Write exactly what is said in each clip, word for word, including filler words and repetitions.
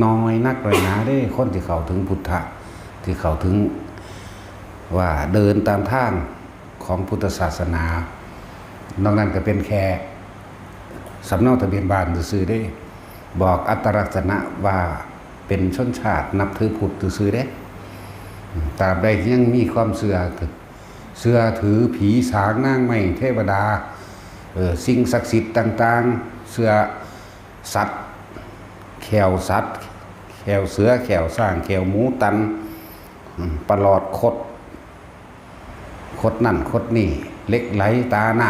น้อยนักน้อยหนาเด้ คนที่เข้าถึงพุทธะ ที่เข้าถึง ว่าเดินตามทางของพุทธศาสนา นอกนั้นก็เป็นแค่สำเนาทะเบียนบ้านซื่อๆเด้ บอกอัตลักษณะว่าเป็นชนชาตินับถือพุทธซื่อๆเด้ ตราบใดที่ยังมีความเชื่อ เชื่อถือผีสางนางไม้เทวดา เอ่อ สิ่งศักดิ์สิทธิ์ต่างๆ เชื่อสัตว์ แข้วสัตว์ แข้วเสือ แข้วช้าง แข้วหมูตัน อืม ปลอดคด คดนั่นคดนี่ เหล็กไหลตาน้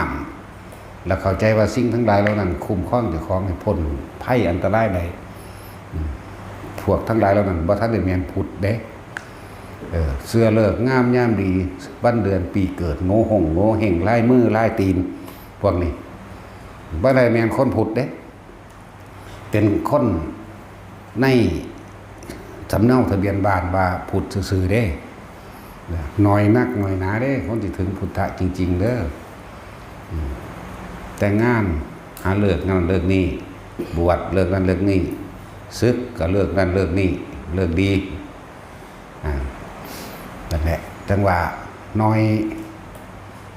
ำ แล้วเข้าใจว่าสิ่งทั้งหลายเหล่านั้นคุ้มครองเจ้าของให้พ้นภัยอันตรายได้ อืม พวกทั้งหลายเหล่านั้นบ่ทันได้แม่นพุทธเด้ เออ เชื่อฤกษ์งามยามดี วันเดือนปีเกิด โงหงโงเฮง ลายมือลายตีน พวกนี้ บ่ได้แม่นคนพุทธเด้ เป็นคนในสำเนาทะเบียนบ้านว่าพุทธซื่อๆเด้ น้อยนักน้อยหนาเด้ คนที่ถึงพุทธะจริงๆเด้อ อืม แต่งงาน หาฤกษ์นั่นฤกษ์นี่ บวชฤกษ์นั่นฤกษ์นี่ สึกก็ฤกษ์นั่นฤกษ์นี่ ฤกษ์ดี อ่า นั่นแหละ จั่งว่าน้อย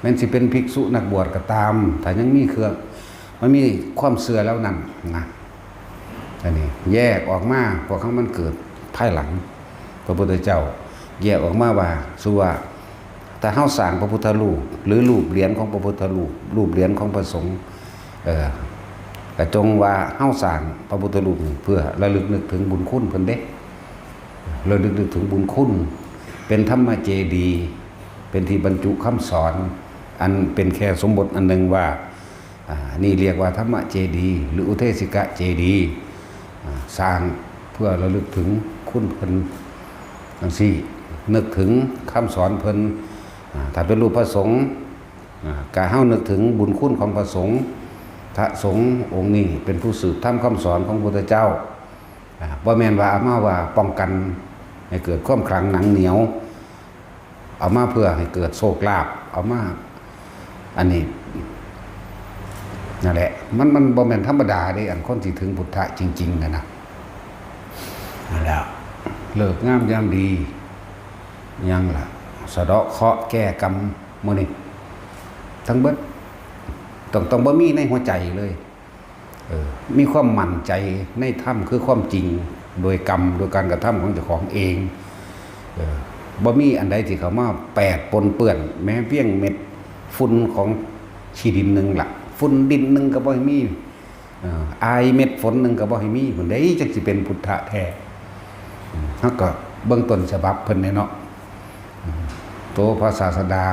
แม้นสิเป็นภิกษุนักบวชก็ตาม ถ้ายังมีเครื่อง มันมีความเชื่อแล้วนั่นนะ อันนี้แยกออกมา พวกเขามันเกิดภายหลัง พระพุทธเจ้าแยกออกมาว่า สุว่า ถ้าเฮาสร้างพระพุทธรูป หรือรูปเหรียญของพระพุทธรูป รูปเหรียญของพระสงฆ์ เอ่อ ก็จงว่าเฮาสร้างพระพุทธรูปนี่เพื่อระลึกนึกถึงบุญคุณเพิ่นเด้ ระลึกนึกถึงบุญคุณ เป็นธรรมเจดีย์ เป็นที่บรรจุคำสอน อันเป็นแค่สมบทอันหนึ่งว่า อ่า นี่เรียกว่าธรรมเจดีย์ หรืออุเทสิกะเจดีย์ อ่า สร้างเพื่อระลึกถึงคุณเพิ่นจั่งซี้ นึกถึงคำสอนเพิ่น อ่า ถ้าเป็นรูปพระสงฆ์ อ่า ก็เฮานึกถึงบุญคุณของพระสงฆ์ พระสงฆ์องค์นี้เป็นผู้สืบธรรมคำสอนของพระพุทธเจ้า อ่า บ่แม่นว่าเอามาว่าป้องกันให้เกิดความขลังหนังเหนียว เอามาเพื่อให้เกิดโชคลาภ เอามา อันนี้ นั่นแหละ มัน มันบ่แม่นธรรมดาเด้ อันคนที่ถึงพุทธะจริงๆนะนะ นั่นแหละ ฤกษ์งามยามดี ยังล่ะ สะเดาะเคราะห์แก้กรรมมื้อนี้ ทั้งเบิด ต้อง ต้องบ่มีในหัวใจเลย เออ มีความมั่นใจในธรรมคือความจริง โดยกรรม โดยการกระทำของเจ้าของเอง เออ บ่มีอันใดที่เข้ามาแปดปนเปื้อน แม้เพียงเม็ดฝุ่นของขี้ดินหนึ่งละ ฝุ่นดินหนึ่งก็บ่ให้มี เอ่อ อายเม็ดฝนหนึ่งก็บ่ให้มี พุ้นเด้ จั่งสิเป็นพุทธะแท้ อืม เฮาก็เบิ่งต้นฉบับเพิ่นแหน่เนาะ อืม โตพระศาสดา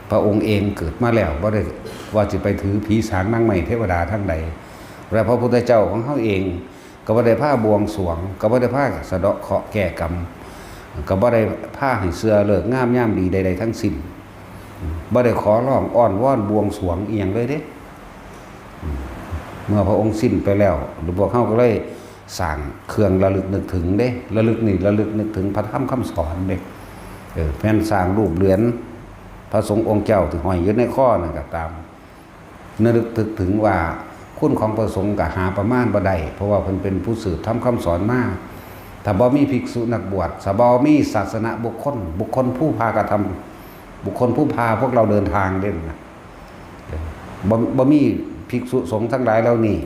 พระองค์เองเกิดมาแล้ว บ่ได้ว่าสิไปถือผีสางนางไม้เทวดาทางใด และพระพุทธเจ้าของเฮาเอง ก็บ่ได้พาบวงสรวง ก็บ่ได้พาสะเดาะเคราะห์แก้กรรม ก็บ่ได้พาให้เชื่อฤกษ์งามยามดีใดๆทั้งสิ้น บ่ได้ขอร้องอ้อนวอนบวงสรวงอีหยังเลยเด้ เมื่อพระองค์สิ้นไปแล้ว พวกเฮาก็เลยสร้างเครื่องระลึกนึกถึงเด้ ระลึกนี่ระลึกนึกถึงพระธรรมคำสอนเด้ เออ แม่นสร้างรูปเหรียญพระสงฆ์องค์เจ้าที่ห้อยอยู่ในคอนั่นก็ตาม ระลึกนึกถึงว่าคุณของพระสงฆ์ก็หาประมาณบ่ได้ เพราะว่าเพิ่นเป็นผู้สืบธรรมคำสอนมา ถ้าบ่มีภิกษุนักบวช ถ้าบ่มีศาสนบุคคล บุคคลผู้พากระทำ บุคคลผู้พาพวกเราเดินทางเด้นะ บ่ บ่มีภิกษุสงฆ์ทั้งหลายเหล่านี้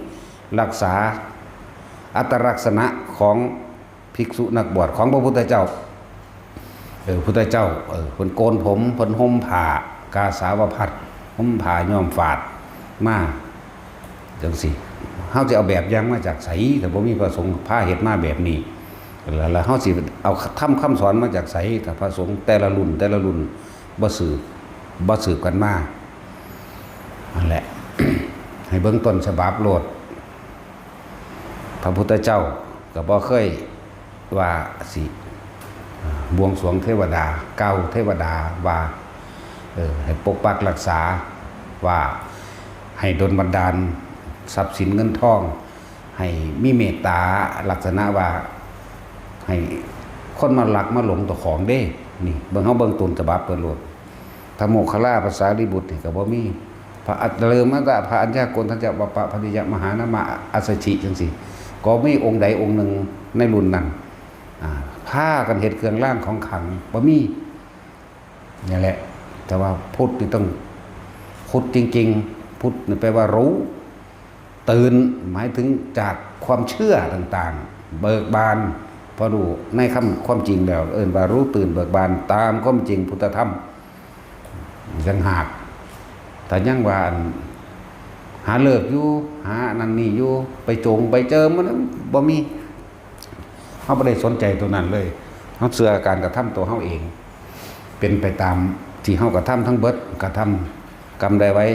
รักษาอัตลักษณะของภิกษุนักบวชของพระพุทธเจ้า เออ พุทธเจ้า เออ เพิ่นโกนผม เพิ่นห่มผ้ากาสาวพัสตร์ ห่มผ้าย้อมฝาดมาจั่งซี้ เฮาสิเอาแบบอย่างมาจากไส ถ้าบ่มีพระสงฆ์พาเฮ็ดมาแบบนี้ แล้ว แล้วเฮาสิเอาธรรมคำสอนมาจากไส ถ้าพระสงฆ์แต่ละรุ่น แต่ละรุ่นบ่สืบ บ่สืบกันมา นั่นแหละ ให้เบิ่งต้นฉบับโลด พระพุทธเจ้าก็บ่เคยว่าสิบวงสรวงเทวดา กล่าวเทวดาว่า เออ ให้ปกปักรักษา ว่าให้ดลบันดาลทรัพย์สินเงินทอง ให้มีเมตตาลักษณะว่า ให้คนมาลักมาหลงเจ้าของเด้ นี่ เบิ่ง เฮาเบิ่งต้นฉบับเพิ่นโลด ถ้าโมคคัลลาภาษาลิบุตรนี่ก็บ่มี พระอัจฉริมตะ พระอัญญาโกณฑัญจะ วัปปะพันธิยะ มหานามะ อัสสชิ จั่งซี้ ก็มีองค์ใดองค์หนึ่งในรุ่นนั้น อ่า พากันเฮ็ดเครื่องรางของขลัง บ่มี นี่แหละ แต่ว่าพุทธนี่ต้องพุทธจริงๆ พุทธนี่แปลว่ารู้ ตื่น หมายถึงจากความเชื่อต่างๆ เบิกบาน พอรู้ในคำความจริงแล้ว เอิ้นว่ารู้ตื่นเบิกบานตามความจริงพุทธธรรม จั่งหาก แต่ยังว่าอัน หาเลิกอยู่ หาอันนั้นนี่อยู่ ไปจงไปเจิมมันบ่มี เฮาบ่ได้สนใจตัวนั้นเลย เฮาเชื่อการกระทำตัวเฮาเอง เป็นไปตามที่เฮากระทำทั้งเบิด กระทำกรรมใดไว้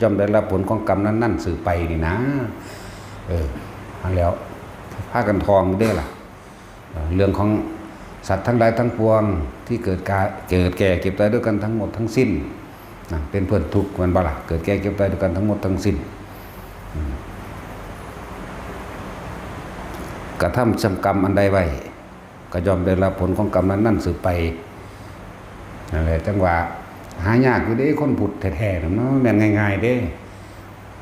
ย่อมได้รับผลของกรรมนั้นๆ สืบไปนี่นะ เออ หั้นแหล้ว พากันท่องอยู่เด้ล่ะ เอ่อ เรื่องของสัตว์ทั้งหลายทั้งปวงที่เกิดกา เกิดแก่เจ็บตายด้วยกันทั้งหมดทั้งสิ้น นะ เป็นเพื่อนทุกข์ แม่นบ่ล่ะ เกิดแก่เจ็บตายด้วยกันทั้งหมดทั้งสิ้น อืม กระทำกรรมอันใดไว้ ก็ย่อมได้รับผลของกรรมนั้นๆ สืบไป นั่นแหละ จั่งว่าหายากอยู่เด้ คนพุทธแท้ๆ น่ะ มันบ่แม่นง่ายๆ เด้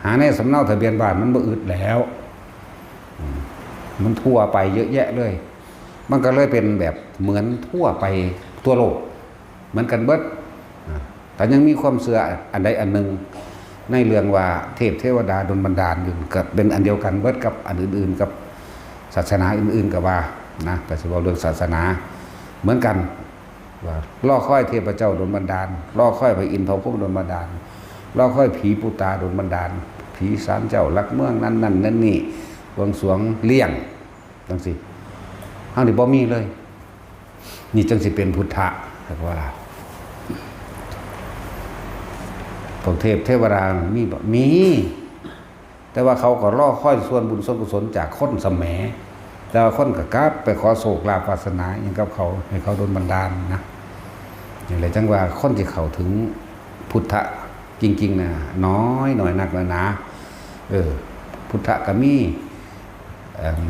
หาในสำเนาทะเบียนบ้านมันบ่อึดแล้ว อืม มันทั่วไปเยอะแยะเลย มันก็เลยเป็นแบบเหมือนทั่วไปทั่วโลก เหมือนกันเบิด อ่า แต่ยังมีความเชื่ออันใดอันหนึ่ง ในเรื่องว่าเทพเทวดาดลบันดาลอยู่ ก็เป็นอันเดียวกันเบิดกับอันอื่นๆ กับศาสนาอื่นๆ ก็ว่านะ ก็สิเว้าเรื่องศาสนาเหมือนกัน ว่ารอคอยเทพเจ้าดลบันดาล รอคอยพระอินทร์พระพรหมดลบันดาล รอคอยผีปู่ตาดลบันดาล ผีศาลเจ้าหลักเมืองนั่นนั่นนั่นนี่ บวงสรวงเลี้ยง จั่งซี้ เฮานี่บ่มีเลย นี่จั่งสิเป็นพุทธะ เรียกว่า พวกเทพเทวดามีบ่ มี แต่ว่าเขาก็รอคอยส่วนบุญส่วนกุศลจากคนแสม แต่ว่าคนก็กลับไปขอโชคลาภวาสนาอิหยังกับเขา ให้เขาดลบันดาลนะ นี่แหละจั่งว่าคนที่เข้าถึงพุทธะจริงๆ น่ะ น้อย น้อยนักน้อยหนา เออ พุทธะก็มี เอิ่ม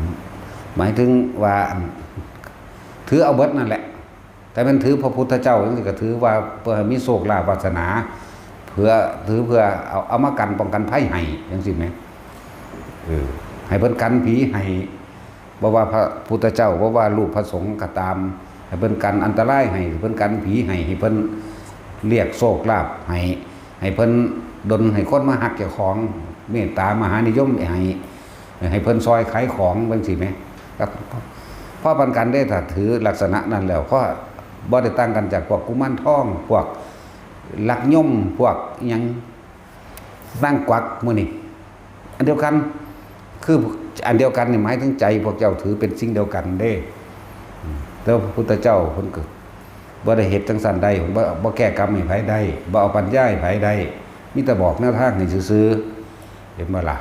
หมายถึงว่า ถือเอาเบิดนั่นแหละ แต่แม่นถือพระพุทธเจ้าจั่งซี้ก็ถือว่าเพื่อให้มีโชคลาภวาสนา เพื่อ ถือเพื่อเอา เอามากันป้องกันภัยให้จั่งซี้แหม เออ ให้เพิ่นกันผีให้ บ่ว่าพระพุทธเจ้า บ่ว่ารูปพระสงฆ์ก็ตาม ให้เพิ่นกันอันตรายให้ ให้เพิ่นกันผีให้ ให้เพิ่นเรียกโชคลาภให้ ให้เพิ่นดลให้คนมาฮักเจ้าของ เมตตามหานิยมให้ ให้เพิ่นซอยขายของจั่งซี้แหม ก็พอปานกันเด้ ถ้าถือลักษณะนั้นแล้ว ก็บ่ได้ต่างกันจากพวกกุมารทอง พวกลักยม พวกอิหยัง นางกวักหมู่นี้ อันเดียวกัน คืออันเดียวกันนี่หมายถึงใจพวกเจ้าถือเป็นสิ่งเดียวกันเด้ อืม แต่ว่าพระพุทธเจ้าเพิ่นก็บ่ได้เฮ็ดจั่งซั้นได้ บ่ บ่แก้กรรมให้ไผได้ บ่เอาปัญญาให้ไผได้ มีแต่บอกแนวทางให้ซื่อๆ เห็นบ่ล่ะ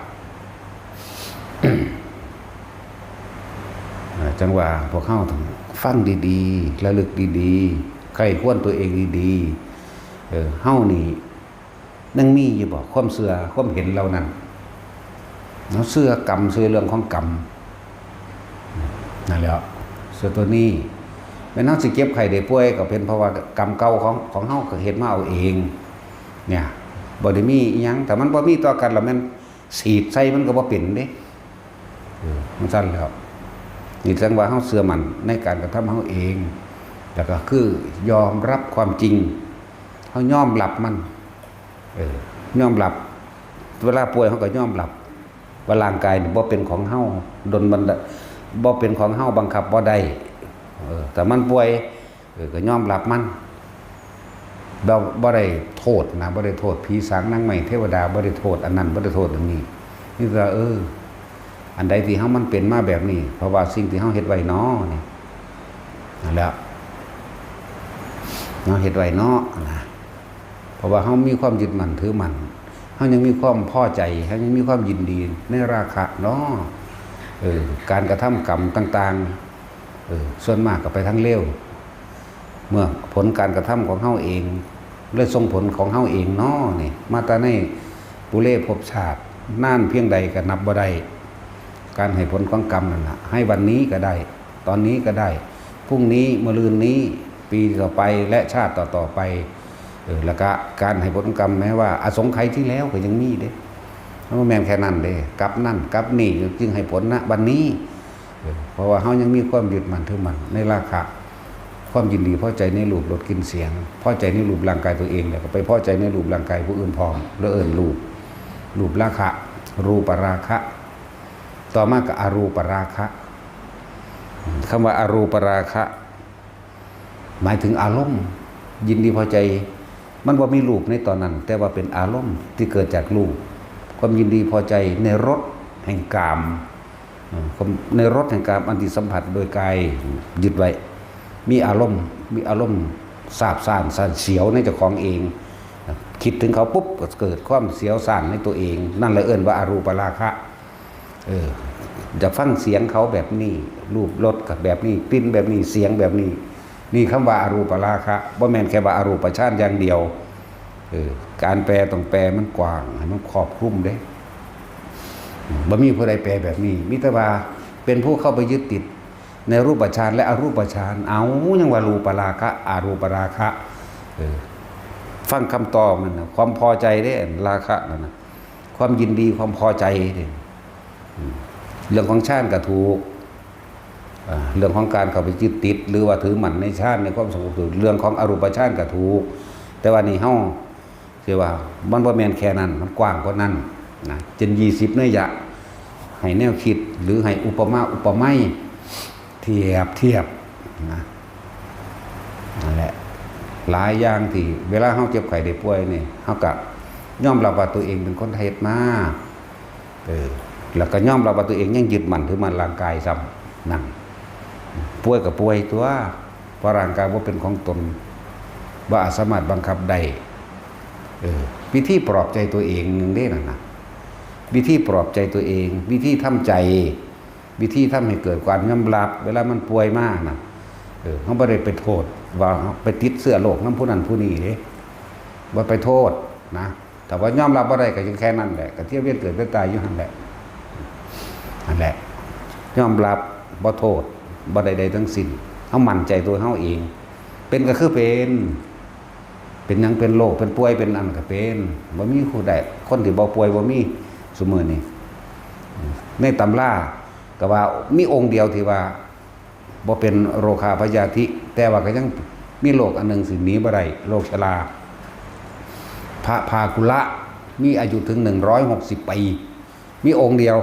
อ่า จั่งว่าพวกเฮาต้องฟังดีๆ ระลึกดีๆ ใคร่ครวญตัวเองดีๆ เออ เฮานี่ยังมีอยู่บ่ ความเชื่อ ความเห็นเหล่านั้น เฮาเชื่อกรรม เชื่อเรื่องของกรรม นั่นแหละ เชื่อตัวนี้ แม่นเฮาสิเจ็บไข้ได้ป่วยก็เป็นเพราะว่ากรรมเก่าของ ของเฮาก็เฮ็ดมาเอาเอง เนี่ย บ่ได้มีอิหยัง ถ้ามันบ่มีต่อกันแล้วแม่น ฉีดใส่มันก็บ่เป็นเด้ เออ มันซั่นแล้ว นี่จั่งว่าเฮาเชื่อมั่นในการกระทำเฮาเอง แล้วก็คือยอมรับความจริง เฮายอมรับมัน เออ ยอมรับ เวลาป่วยเฮาก็ยอมรับ ว่าร่างกายนี่บ่เป็นของเฮา ดลบันดาล บ่เป็นของเฮา บังคับบ่ได้ เออ แต่มันป่วย เออ ก็ยอมรับมัน บ่ บ่ได้โทษนะ บ่ได้โทษผีสางนางไม้เทวดา บ่ได้โทษอันนั้น บ่ได้โทษอันนี้ นี่ก็ เออ อันใดที่เฮามันเป็นมาแบบนี้ เพราะว่าสิ่งที่เฮาเฮ็ดไว้น้อนี่ นั่นแหละ เฮาเฮ็ดไว้น้อนะ เพราะว่าเฮามีความยึดมั่นถือมั่น เฮายังมีความพอใจ เฮายังมีความยินดีในราคะน้อ เออ การกระทำกรรมต่างๆ เออ ส่วนมากก็ไปทางเลว เมื่อผลการกระทำของเฮาเอง เลยส่งผลของเฮาเองน้อนี่ มาแต่ในปุเรภพชาติ นานเพียงใดก็นับบ่ได้ การให้ผลของกรรมนั่นน่ะ ให้วันนี้ก็ได้ ตอนนี้ก็ได้ พรุ่งนี้ มะรืนนี้ ปีต่อไป และชาติต่อๆไป เออ แล้วก็การให้ผลของกรรมแม้ว่าอสงไขยที่แล้วก็ยังมีเด้ มันบ่แม่นแค่นั้นเด้ กับนั่นกับนี่จึงให้ผล ณ บัดนี้ เออ เพราะว่าเฮายังมีความยึดมั่นถือมั่นในราคะ ความยินดีพอใจในรูปรสกลิ่นเสียง พอใจในรูปร่างกายตัวเอง แล้วก็ไปพอใจในรูปร่างกายผู้อื่นพร้อม แล้วเอิ้นรูป รูปราคะ รูปราคะ ต่อมาก็อรูปราคะ คำว่าอรูปราคะ หมายถึงอารมณ์ ยินดีพอใจ มันบ่มีรูปในตอนนั้น แต่ว่าเป็นอารมณ์ที่เกิดจากรูป ความยินดีพอใจในรสแห่งกาม เอ่อ ความ ในรสแห่งกามอันที่สัมผัสโดยกาย ยึดไว้ มีอารมณ์ มีอารมณ์ซาบซ่านซ่านเสียวในเจ้าของเอง คิดถึงเขาปุ๊บก็เกิดความเสียวซ่านในตัวเอง นั่นแหละเอิ้นว่าอรูปราคะ เออ จะฟังเสียงเขาแบบนี้ รูปรสก็แบบนี้ กลิ่นแบบนี้ เสียงแบบนี้ นี่คำว่าอรูปราคะ บ่แม่นแค่ว่าอรูปฌานอย่างเดียว เออ การแปลต้องแปลมันกว้าง ให้มันครอบคลุมเด้ บ่มีผู้ใดแปลแบบนี้ มีแต่ว่าเป็นผู้เข้าไปยึดติดในรูปฌานและอรูปฌาน เอา ยังว่ารูปราคะ อรูปราคะ เออ ฟังคำตอบมันนะ ความพอใจเด้ ราคะนั่นนะ ความยินดี ความพอใจเด้ อืม เรื่องของฌานก็ถูก อ่า เรื่องของการเข้าไปยึดติด หรือว่าถือมั่นในฌาน ในความสงบถูก เรื่องของอรูปฌานก็ถูก แต่ว่านี่เฮา คือว่ามันบ่แม่นแค่นั้น มันกว้างกว่านั้นนะ เจน ยี่สิบ นัยยะ ให้แนวคิด หรือให้อุปมาอุปไมย เทียบ เทียบนะ นั่นแหละ หลายอย่างที่เวลาเฮาเจ็บไข้ได้ป่วยนี่ เฮาก็ยอมรับว่าตัวเองเป็นคนเฮ็ดมา เออ แล้วก็ยอมรับว่าตัวเองยังยึดมั่นถือมั่นร่างกายซ้ำ นั่น ป่วยก็ป่วยตัว เพราะร่างกายบ่เป็นของตน บ่อาจสามารถบังคับได้ เออ วิธีปลอบใจตัวเองหนึ่งเด้นั่นน่ะ วิธีปลอบใจตัวเอง วิธีทำใจ วิธีทำให้เกิดการยอมรับ เวลามันป่วยมาน่ะ เออ เฮาบ่ได้ไปโทษว่าไปติดเชื้อโรคนำผู้นั้นผู้นี้เด้ บ่ไปโทษนะ ถ้าว่ายอมรับบ่ได้ก็อยู่แค่นั้นแหละ ก็เที่ยวเวียนเกิดเวียนตายอยู่หั่นแหละ นั่นแหละ ยอมรับ บ่โทษ บ่ได้ใดทั้งสิ้น เฮามั่นใจตัวเฮาเอง เป็นก็คือเป็น เป็นหยังเป็นโรค เป็นป่วย เป็นอันก็เป็น บ่มีผู้ใด คนที่บ่ป่วยบ่มี ซุมื้อนี้ ในตำราก็ว่ามีองค์เดียวที่ว่าบ่เป็นโรคาพยาธิ แต่ว่าก็ยังมีโรคอันหนึ่งซึ่งหนีบ่ได้ โรคชรา พระพากุละ มีอายุถึงหนึ่งร้อยหกสิบปี มีองค์เดียว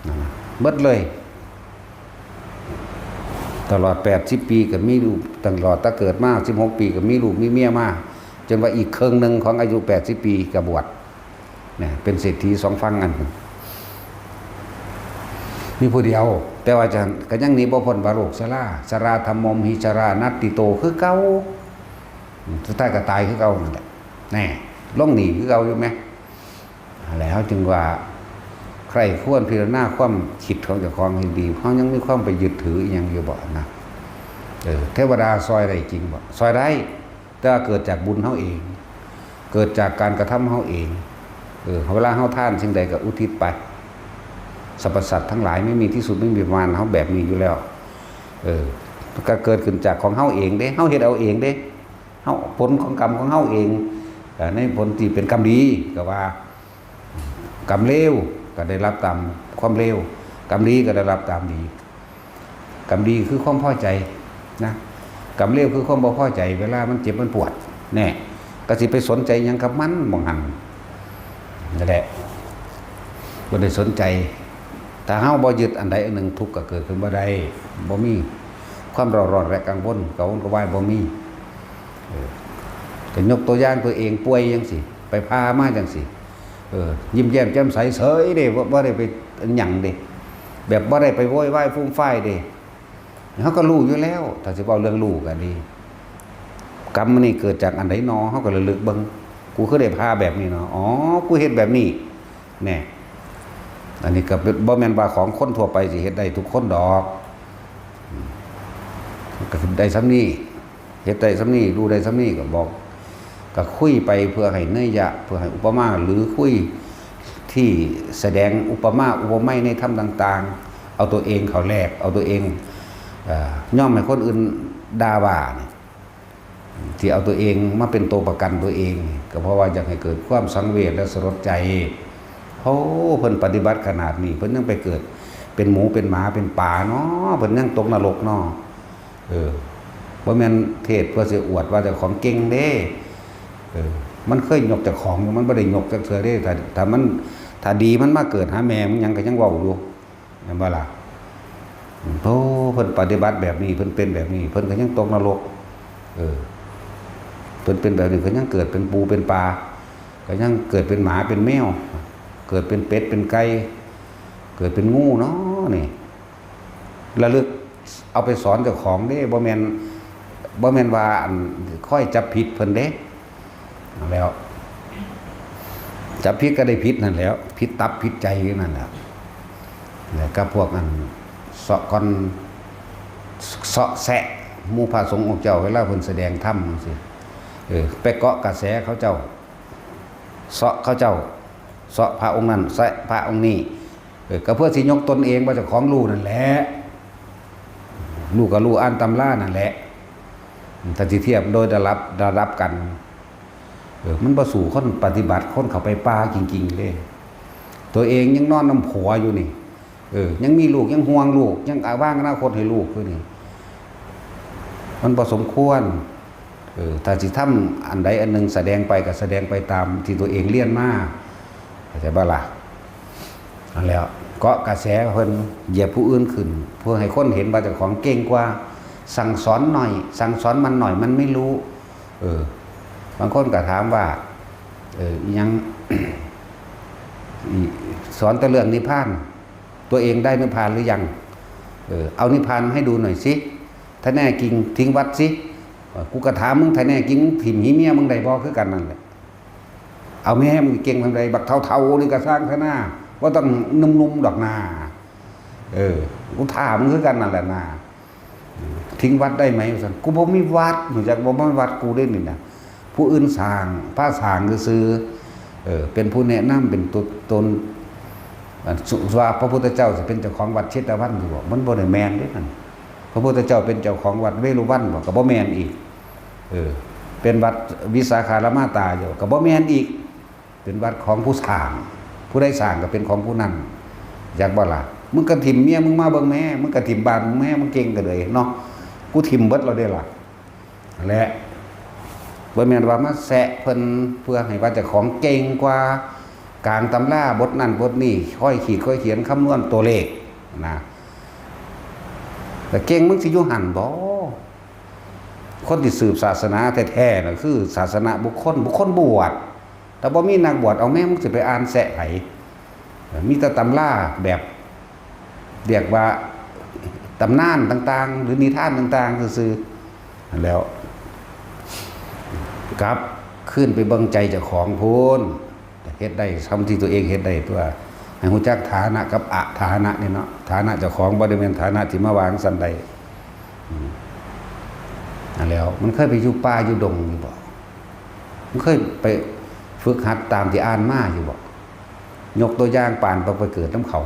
นั่นน่ะ เบิดเลย ตลอดแปดสิบปีก็มีลูก ตลอดตั้งเกิดมาสิบหกปีก็มีลูกมีเมียมา จนว่าอีกครึ่งหนึ่งของอายุแปดสิบปีก็บวช เนี่ย เป็นเศรษฐีสองฝั่งกัน มีผู้เดียว แต่ว่าจะ ก็ยังหนีบ่พ้นว่าโรคชรา ชราธัมโมมหิชรานัตติโต คือเก่า สุดท้ายก็ตายคือเก่านั่นแหละ แน่ ลงหนีคือเก่าอยู่ไหม อะไร เฮาจึงว่า ใคร่ครวญพิจารณาความคิดของเจ้าของให้ดี เฮายังมีความไปยึดถืออิหยังอยู่บ่นะ เออ เทวดาซอยได้จริงบ่ ซอยได้ แต่ว่าเกิดจากบุญเฮาเอง เกิดจากการกระทำเฮาเอง เออ เวลาเฮาทานสิ่งใดก็อุทิศไป สรรพสัตว์ทั้งหลายไม่มีที่สุดไม่มีประมาณ เฮาแบบนี้อยู่แล้ว เออ ก็เกิดขึ้นจากของเฮาเองเด้ เฮาเฮ็ดเอาเองเด้ เฮา ผลของกรรมของเฮาเอง เอ่อ ในผลที่เป็นกรรมดีก็ว่า กรรมเลวก็ได้รับตามความเลว กรรมดีก็ได้รับตามดี กรรมดีคือความพอใจนะ กรรมเลวคือความบ่พอใจ เวลามันเจ็บมันปวด แน่ ก็สิไปสนใจหยังกับมัน หม่องหั่น นั่นแหละ บ่ได้สนใจ ถ้าเฮาบ่ยึดอันใดอันหนึ่ง ทุกข์ก็เกิดขึ้นบ่ได้ บ่มีความเร่าร้อนและกังวล กังวลกระวายบ่มี เออ ก็ยกตัวอย่างตัวเองป่วยจังซี่ ไปผ่ามาจังซี่ เออ ยิ้มแย้มแจ่มใสเฉยเด้ บ่ บ่ได้ไปหยังเด้ แบบบ่ได้ไปโวยวายฟูมฟายเด้ เฮาก็รู้อยู่แล้ว ถ้าสิเว้าเรื่องรู้ก็ดี กรรมมันนี่เกิดจากอันใดหนอ เฮาก็ระลึกเบิ่ง กูคือได้ผ่าแบบนี้หนอ อ๋อ กูเฮ็ดแบบนี้ แน่ อันนี้ก็เป็น บ่แม่นว่าของคนทั่วไปสิเฮ็ดได้ทุกคนดอก อืม ก็ได้ส่ำนี้ เฮ็ดได้ส่ำนี้ รู้ได้ส่ำนี้ ก็บอก ก็คุยไปเพื่อให้นัยยะ เพื่อให้อุปมา หรือคุยที่แสดงอุปมาอุปไมยในธรรมต่างๆ เอาตัวเองเข้าแลก เอาตัวเอง เอ่อ ยอมให้คนอื่นด่าว่านี่ ที่เอาตัวเองมาเป็นตัวประกันตัวเอง ก็เพราะว่าอยากให้เกิดความสังเวชและสลดใจ โอ้ เพิ่นปฏิบัติขนาดนี้ เพิ่นยังไปเกิดเป็นหมูเป็นหมาเป็นปลาเนาะ เพิ่นยังตกนรกเนาะ เออ บ่แม่นเทศน์เพื่อสิอวดว่าเจ้าของเก่งเด้ เออ มันเคยยกเจ้าของอยู่ มันบ่ได้ยกจักเทื่อเด้ ถ้า ถ้ามัน ถ้าดีมันมาเกิดหาแม่มันหยังก็ยังเว้าอยู่ แม่นบ่ล่ะ โอ้ เพิ่นปฏิบัติแบบนี้ เพิ่นเป็นแบบนี้ เพิ่นก็ยังตกนรก เออ เพิ่นเป็นแบบนี้ ก็ยังเกิดเป็นปูเป็นปลา ก็ยังเกิดเป็นหมาเป็นแมว เกิดเป็นเป็ดเป็นไก่ เกิดเป็นงูเนาะนี่ ระลึกเอาไปสอนเจ้าของเด้ บ่แม่น บ่แม่นว่าอันค่อยจับผิดเพิ่นเด้ แล้ว จับผิดก็ได้ผิดนั่นแหล้ว ผิดตับผิดใจอยู่นั่นแหละ แล้วก็พวกอันเซาะก้อน เซาะแซะหมู่พระสงฆ์องค์เจ้า เวลาเพิ่นแสดงธรรมจั่งซี้ เออ ไปเกาะกระแสเขาเจ้า เซาะเขาเจ้า เซาะพระองค์นั้น แซะพระองค์นี้ เออ ก็เพื่อสิยกตนเองว่าเจ้าของรู้นั่นแหละ รู้ก็รู้อ่านตำรานั่นแหละ ถ้าสิเทียบโดยระดับ ระดับกัน เออ มันบ่สู้คนปฏิบัติ คนเข้าไปป่าจริงๆเด้ ตัวเองยังนอนนำผัวอยู่นี่ เออ ยังมีลูก ยังห่วงลูก ยังวางอนาคตให้ลูกอยู่นี่ มันบ่สมควร เออ ถ้าสิทำอันใดอันหนึ่งแสดงไปก็แสดงไปตามที่ตัวเองเรียนมา เข้าใจบ่ล่ะ? นั่นแหล้ว เกาะกระแสเพิ่น เหยียบผู้อื่นขึ้น เพื่อให้คนเห็นว่าเจ้าของเก่งกว่า สั่งสอนหน่อย สั่งสอนมันหน่อย มันไม่รู้ เออ บางคนก็ถามว่า เออ อิหยัง อิ สอนแต่เรื่องนิพพาน ตัวเองได้นิพพานหรือยัง? เออ เอานิพพานมาให้ดูหน่อยสิ ถ้าแน่จริงทิ้งวัดสิ เออ กูก็ถามมึง ถ้าแน่จริงมึงถิ่มหีเมียมึงได้บ่ คือกันนั่นแหละ เอาแม่มึงเก่งทางใด บักเฒ่าๆนี่ก็สร้างซะหน้า บ่ต้องหนุ่มๆดอกนา เออ กูถามมึงคือกันนั่นแหละนา ทิ้งวัดได้ไหม ว่าซั่น กูบ่มีวัด รู้จักบ่ บ่มีวัดกูเด้นี่นะ ผู้อื่นสร้าง พาสร้างซื่อๆ เออ เป็นผู้แนะนำ เป็นตัวตน อันสุ ว่าพระพุทธเจ้าสิเป็นเจ้าของวัดเชตวันอยู่บ่ มันบ่ได้แม่นเด้นั่น พระพุทธเจ้าเป็นเจ้าของวัดเวฬุวันบ่ ก็บ่แม่นอีก เออ เป็นวัดวิสาขารมาตาอยู่ ก็บ่แม่นอีก เป็นวัดของผู้สร้าง ผู้ใดสร้างก็เป็นของผู้นั้น จักบ่ล่ะ มึงก็ถิ่มเมียมึงมาเบิ่งแม่ มึงก็ถิ่มบ้านมึงแม่ มึงเก่งก็เลยเนาะ กูถิ่มเบิดแล้วเด้ล่ะ และบ่แม่นว่ามาแซะเพิ่นเพื่อให้ว่าเจ้าของเก่งกว่า กลางตำราบทนั้นบทนี้ ค่อยขีดค่อยเขียนคำนวณตัวเลขนะ แต่เก่งมึงสิอยู่หั่นบ่ คนที่สืบศาสนาแท้ๆน่ะคือศาสนบุคคล บุคคลบวช ถ้าบ่มีนักบวช เอาแม่มึงสิไปอ่านแซะไผ มีแต่ตำราแบบ เรียกว่าตำนานต่างๆ หรือนิทานต่างๆ ซื่อๆ นั่นแหล้ว กลับคืนไปเบิ่งใจเจ้าของพู้น เฮ็ดได้ ทำที่ตัวเองเฮ็ดได้ตัว ให้รู้จักฐานะกับอฐานะนี่เนาะ ฐานะเจ้าของบ่ได้แม่นฐานะที่มาวางซั่นได้ อืม นั่นแหล้ว มันเคยไปอยู่ป่าอยู่ดงอยู่บ่ มันเคยไปฝึกหัดตามที่อ่านมาอยู่บ่ ยกตัวอย่างปานไปเกิดนำเขา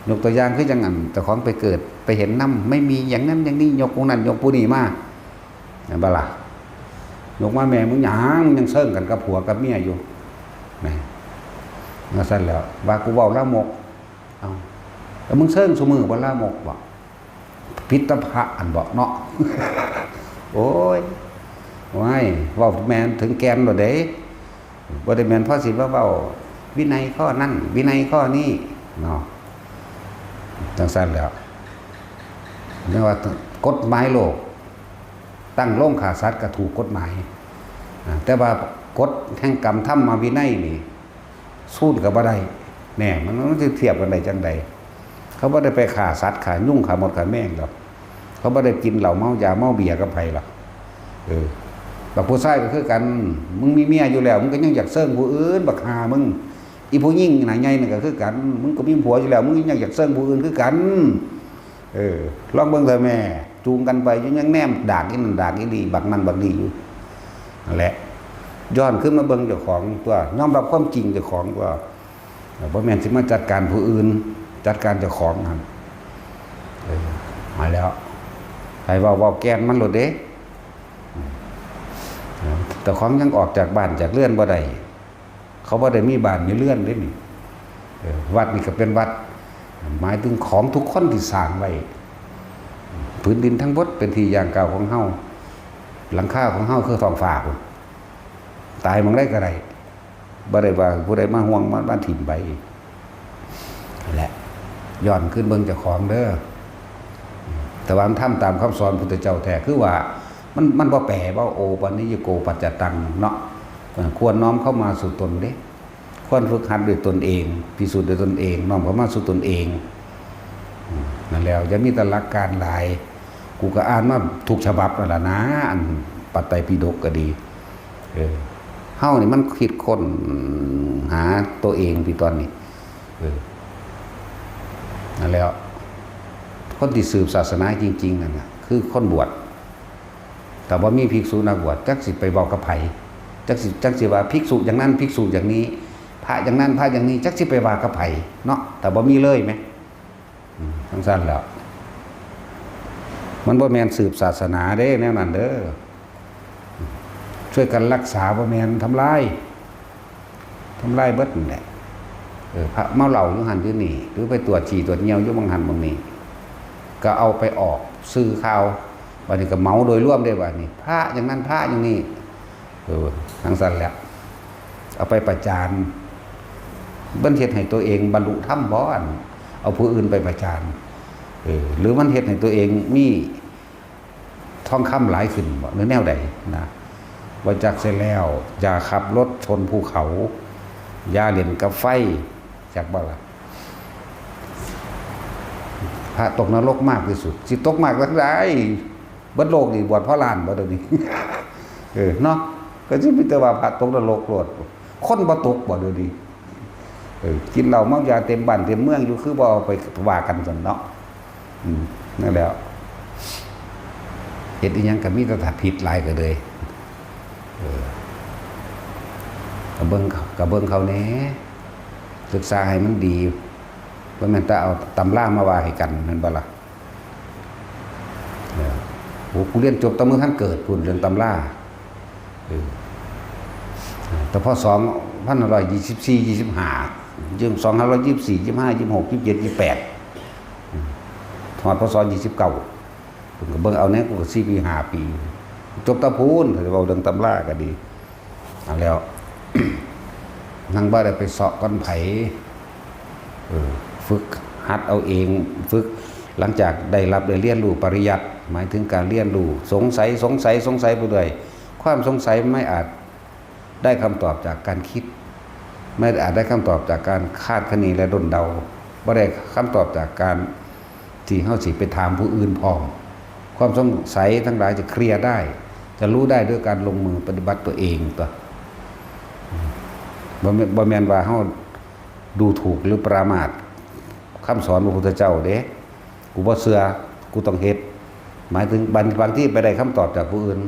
ยกตัวอย่างคือจั่งอันเจ้าของไปเกิด ไปเห็นนำ ไม่มีอย่างนั้นอย่างนี้ ยกผู้นั้นยกผู้นี้มา แม่นบ่ล่ะ ยกมาแม่มึงหยัง ยังเซิงกันกับผัวกับเมียอยู่ แหม ว่าซั่นแหล้ว ว่ากูเว้าลามก เอ้า แล้วมึงเซิงซุมื้อบ่ลามกบ่ ผิดแต่พระอันบอกเนาะ โอ้ย ว้าย เว้าแม่นถึงแก่นโลดเด้ บ่ได้แม่นพอสิมาเว้าวินัยข้อนั้น วินัยข้อนี้เนาะ จั่งซั่นแหล้ว เรียกว่ากฎหมายโลก ตั้งโรงฆ่าสัตว์ก็ถูกกฎหมาย อ่า แต่ว่ากฎแห่งกรรมธรรมวินัยนี่ ซูนก็บ่ได้ แน่ มัน มันสิเทียบกันได้จั่งใด เขาบ่ได้ไปฆ่าสัตว์ ฆ่ายุง ฆ่ามด ฆ่าแมงดอก เขาบ่ได้กินเหล้าเมายาเมาเบียร์กับไผหรอก เออ บักผู้ชายก็คือกัน มึงมีเมียอยู่แล้ว มึงก็ยังอยากเซิงผู้อื่น บักห่ามึง อีผู้หญิงหน้าใหญ่นั่นก็คือกัน มึงก็มีผัวอยู่แล้ว มึงยังอยากเซิงผู้อื่นคือกัน เออ ลองเบิ่งเถอะแม่ จูงกันไปอยู่ยังแนมดากอีนั่นดากอีนี่ บักนั่นบักนี่อยู่ นั่นแหละ ย้อนขึ้นมาเบิ่งเจ้าของตัว ยอมรับความจริงเจ้าของตัว บ่แม่นสิมาจัดการผู้อื่น จัดการเจ้าของหั่น เออ มาแล้ว ให้เว้า เว้าแก่นมันโลดเด้ เจ้าของยังออกจากบ้านจากเรือนบ่ได้ เขาบ่ได้มีบ้านมีเรือนเด้นี่ เออ วัดนี่ก็เป็นวัด หมายถึงของทุกคนที่สร้างไว้ พื้นดินทั้งหมดเป็นที่ย่างก้าวของเฮา หลังคาของเฮาคือท้องฟ้าพุ้น ตายหม่องใดก็ได้ บ่ได้ว่าผู้ใดมาห่วงมา มาถิ่มไป และย้อนขึ้นเบิ่งเจ้าของเด้อ แต่ว่ามันทำตามคำสอนพุทธเจ้าแท้ คือว่ามัน มันบ่แปลว่า โอปัญญิโก ปัจจตัง เนาะ เออ ควรน้อมเข้ามาสู่ตนเด้ ควรฝึกหัดด้วยตนเอง พิสูจน์ด้วยตนเอง น้อมเข้ามาสู่ตนเอง อืม นั่นแล้ว อย่ามีแต่หลักการหลาย กูก็อ่านมาทุกฉบับนั่นล่ะนะ อันปัตไตรปิฎกก็ดี เออ เฮานี่มันคิดค้นหาตัวเองที่ตอนนี้ เออ นั่นแล้ว คนที่สืบศาสนาจริงๆ นั่นน่ะ คือคนบวช แต่บ่มีภิกษุนักบวช จักสิไปเว้ากับไผ จักสิ จักสิว่าภิกษุอย่างนั้น ภิกษุอย่างนี้ พระอย่างนั้น พระอย่างนี้ จักสิไปว่ากับไผเนาะ แต่บ่มีเลยแหม อืม จั่งซั้นแหล้ว มันบ่แม่นสืบศาสนาเด้ แนวนั้นเด้อ ช่วยกันรักษา บ่แม่นทำลาย ทำลายเบิดนั่นแหละ เออ พระเมาเหล้าอยู่หั่นอยู่นี่ หรือไปตรวจฉี่ตรวจเยี่ยวอยู่หม่องหั่นหม่องนี่ ก็เอาไปออกสื่อข่าว บัดนี้ก็เหมาโดยรวมเด้ บัดนี้ พระอย่างนั้น พระอย่างนี้ เออ จั่งซั้นแหละ เอาไปประจาน มันเฮ็ดให้ตัวเองบรรลุธรรมบ่ อันเอาผู้อื่นไปประจาน เออ หรือมันเฮ็ดให้ตัวเองมีทองคำหลายขึ้นบ่ หรือแนวใดนะ บ่จักเสียแล้ว อย่าขับรถชนภูเขา อย่าเล่นกับไฟ จักบ่ล่ะ พระตกนรกมากที่สุด สิตกมากจั่งใด เบิดโลกนี่บวชพระล้านบ่เดี๋ยวนี้ เออ เนาะ ก็สิมีแต่ว่าพระตกนรกโลด คนบ่ตกบ่เดี๋ยวนี้ เออ กินเหล้าเมายาเต็มบ้านเต็มเมืองอยู่ คือบ่เอาไปว่ากันซั่นเนาะ อืม นั่นแหละ เฮ็ดอีหยังก็มีแต่ถ้าผิดหลายก็เลย เออ ก็เบิ่งเขา ก็เบิ่งเขาแหน่ ศึกษาให้มันดี บ่แม่นแต่เอาตำรามาว่าให้กัน แม่นบ่ล่ะ? เออ โอ้ กูเรียนจบแต่มื้อทันเกิดพุ้น เรื่องตำรา เออ แต่พอ สองพันห้าร้อยยี่สิบสี่ ยี่สิบห้า ยัง สองพันห้าร้อยยี่สิบสี่ ยี่สิบห้า ยี่สิบหก ยี่สิบเจ็ด ยี่สิบแปด อืม ฮอด พ.ศ. ยี่สิบเก้า เพิ่นก็เบิ่งเอาแหน่ กูก็สี่ปี ห้าปี จบแต่พุ้น ถ้าสิเว้าเรื่องตำราก็ดี เอาแล้ว นั่งบ่ได้ไปเซาะก้อนไผ เออ ฝึกหัดเอาเอง ฝึก หลังจากได้รับได้เรียนรู้ปริยัติ หมายถึงการเรียนรู้ สงสัย สงสัย สงสัยไปเรื่อย ความสงสัยไม่อาจได้คำตอบจากการคิด ไม่อาจได้คำตอบจากการคาดคะเนและด้นเดา บ่ได้คำตอบจากการที่เฮาสิไปถามผู้อื่นพร้อม ความสงสัยทั้งหลายจะเคลียร์ได้ จะรู้ได้ด้วยการลงมือปฏิบัติตัวเองตั๊ว บ่แม่น บ่แม่นว่าเฮาดูถูกหรือประมาทคำสอนพระพุทธเจ้าเด้ กูบ่เชื่อ กูต้องเฮ็ด หมายถึงบาง บางทีไปได้คำตอบจากผู้อื่น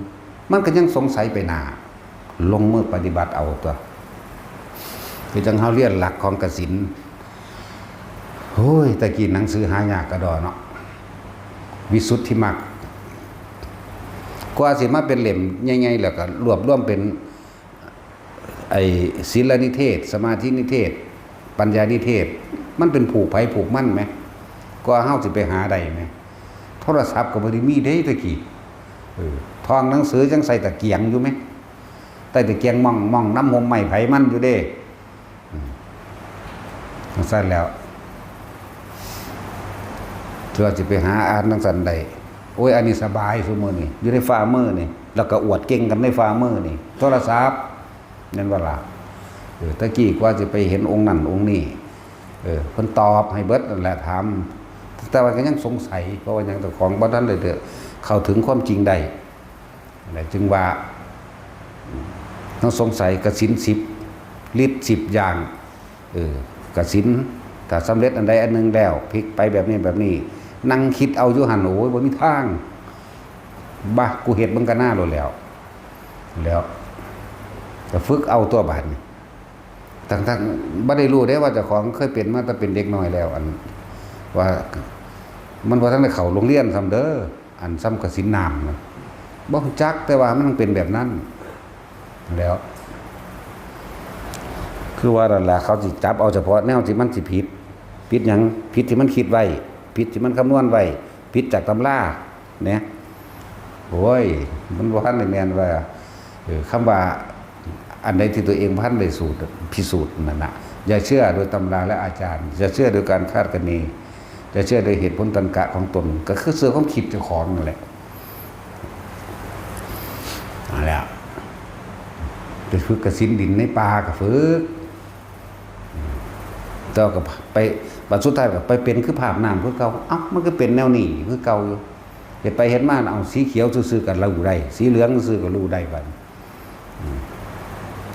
มันก็ยังสงสัยไปหน้า ลงมือปฏิบัติเอาตั๊ว คือจั่งเฮาเรียนหลักของกสิณ โอ้ย แต่กี้หนังสือหายากกะด้อเนาะ วิสุทธิมรรค กว่าสิมาเป็นเล่มใหญ่ๆ แล้วก็รวบรวมเป็น ไอ้ศีลนิเทศ สมาธินิเทศ ปัญญานิเทศ มันเป็นผูกไผผูกมันแหม กว่าเฮาสิไปหาได้แหม โทรศัพท์ก็บ่ได้มีเด้แต่กี้ เออ ท่องหนังสือยังใส่ตะเกียงอยู่แหม ใส่ตะเกียงม่องๆ นำห่มไม้ไผมันอยู่เด้ อืม จั่งซั้นแล้ว เทื่อสิไปหาอ่านจั่งซั้นได้ โอ้ย อันนี้สบายซุมื้อนี้ อยู่ในฝ่ามือนี่ แล้วก็อวดเก่งกันในฝ่ามือนี่ โทรศัพท์ แม่นบ่ล่ะ? เออ แต่กี้กว่าสิไปเห็นองค์นั่นองค์นี้ เออ เพิ่นตอบให้เบิดนั่นแหละ ถาม แต่ว่าก็ยังสงสัย เพราะว่าหยัง เจ้าของบ่ทันได้เข้าถึงความจริงได้ นั่นแหละ จึงว่า เฮาสงสัยกสิณสิบ ฤทธิ์สิบอย่าง เออ กสิณ ถ้าสำเร็จอันใดอันหนึ่งแล้ว พลิกไปแบบนี้แบบนี้ นั่งคิดเอาอยู่หั่น โอ้ย บ่มีทาง บ่ะ กูเฮ็ดเบิ่งกะหน้าโลดแล้ว แล้ว ก็ฝึกเอาตั๊วบาดนี้ ทั้งๆ บ่ได้รู้เด้ว่าเจ้าของเคยเป็นมาแต่เป็นเด็กน้อยแล้ว อัน ว่า มันบ่ทันได้เข้าโรงเรียนซ้ำเด้อ อันซ้ำกสิณน้ำนะ บ่รู้จัก แต่ว่ามันเป็นแบบนั้น แล้ว คือว่านั่นล่ะ เขาสิจับเอาเฉพาะแนวที่มันสิผิด ผิดหยัง ผิดที่มันคิดไว้ ผิดที่มันคำนวณไว้ ผิดจากตำราเนี่ย โอ้ย มันบ่ทันได้แม่นว่า เออ คำว่าอันใดที่ตัวเองบ่ทันได้สูตร พิสูจน์นั่นน่ะ อย่าเชื่อโดยตำราและอาจารย์ อย่าเชื่อโดยการคาดคะเน อย่าเชื่อโดยเหตุผลตรรกะของตน ก็คือเชื่อความคิดเจ้าของนั่นแหละ เอาแล้ว ไปฝึกกสิณดินในป่าก็ฝึก แต่ว่าก็ไป บัดสุดท้ายก็ไปเป็นคือภาพน้ำคือเก่า เอ้า มันก็เป็นแนวนี้คือเก่าอยู่ เฮ็ดไปเฮ็ดมา เอาสีเขียวซื่อๆก็รู้ได้ สีเหลืองซื่อๆก็รู้ได้บัดนี้ อืม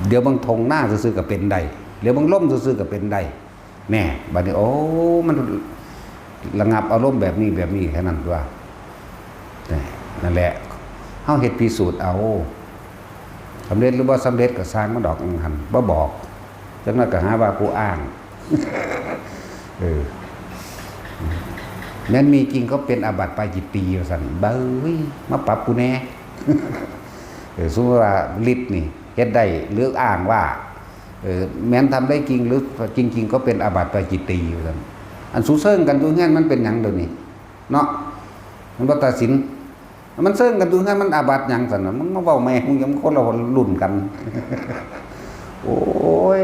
เดี๋ยวเบิ่งท่งนาซื่อๆก็เป็นได้ เดี๋ยวเบิ่งลมซื่อๆก็เป็นได้ แน่ บัดนี้ โอ้ มันระงับอารมณ์แบบนี้แบบนี้แค่นั้นตัว นี่ นั่นแหละ เฮาเฮ็ดพิสูจน์เอา สำเร็จหรือบ่สำเร็จก็ซ่างมันดอก หั่นบ่บอก จักหน่อยก็หาว่ากูอ้าง เออ แม่นมีจริงก็เป็นอาบัติปาจิตตีย์ว่าซั่น เบ้ย มาปรับกูแน่ เออ สมมุติว่าฤทธิ์นี่เฮ็ดได้ หรืออ้างว่า เออ แม่นทำได้จริง หรือจริงๆก็เป็นอาบัติปาจิตตีย์ว่าซั่น อันสูเซิงกันอยู่เฮือนมันเป็นหยังเดี๋ยวนี้ เนาะ มันบ่ตัดสิน มันเซิงกันอยู่เฮือนมันอาบัติหยังซั่นน่ะ มึงมาเว้าแม่ง มึงยังคนละรุ่นกัน โอ้ย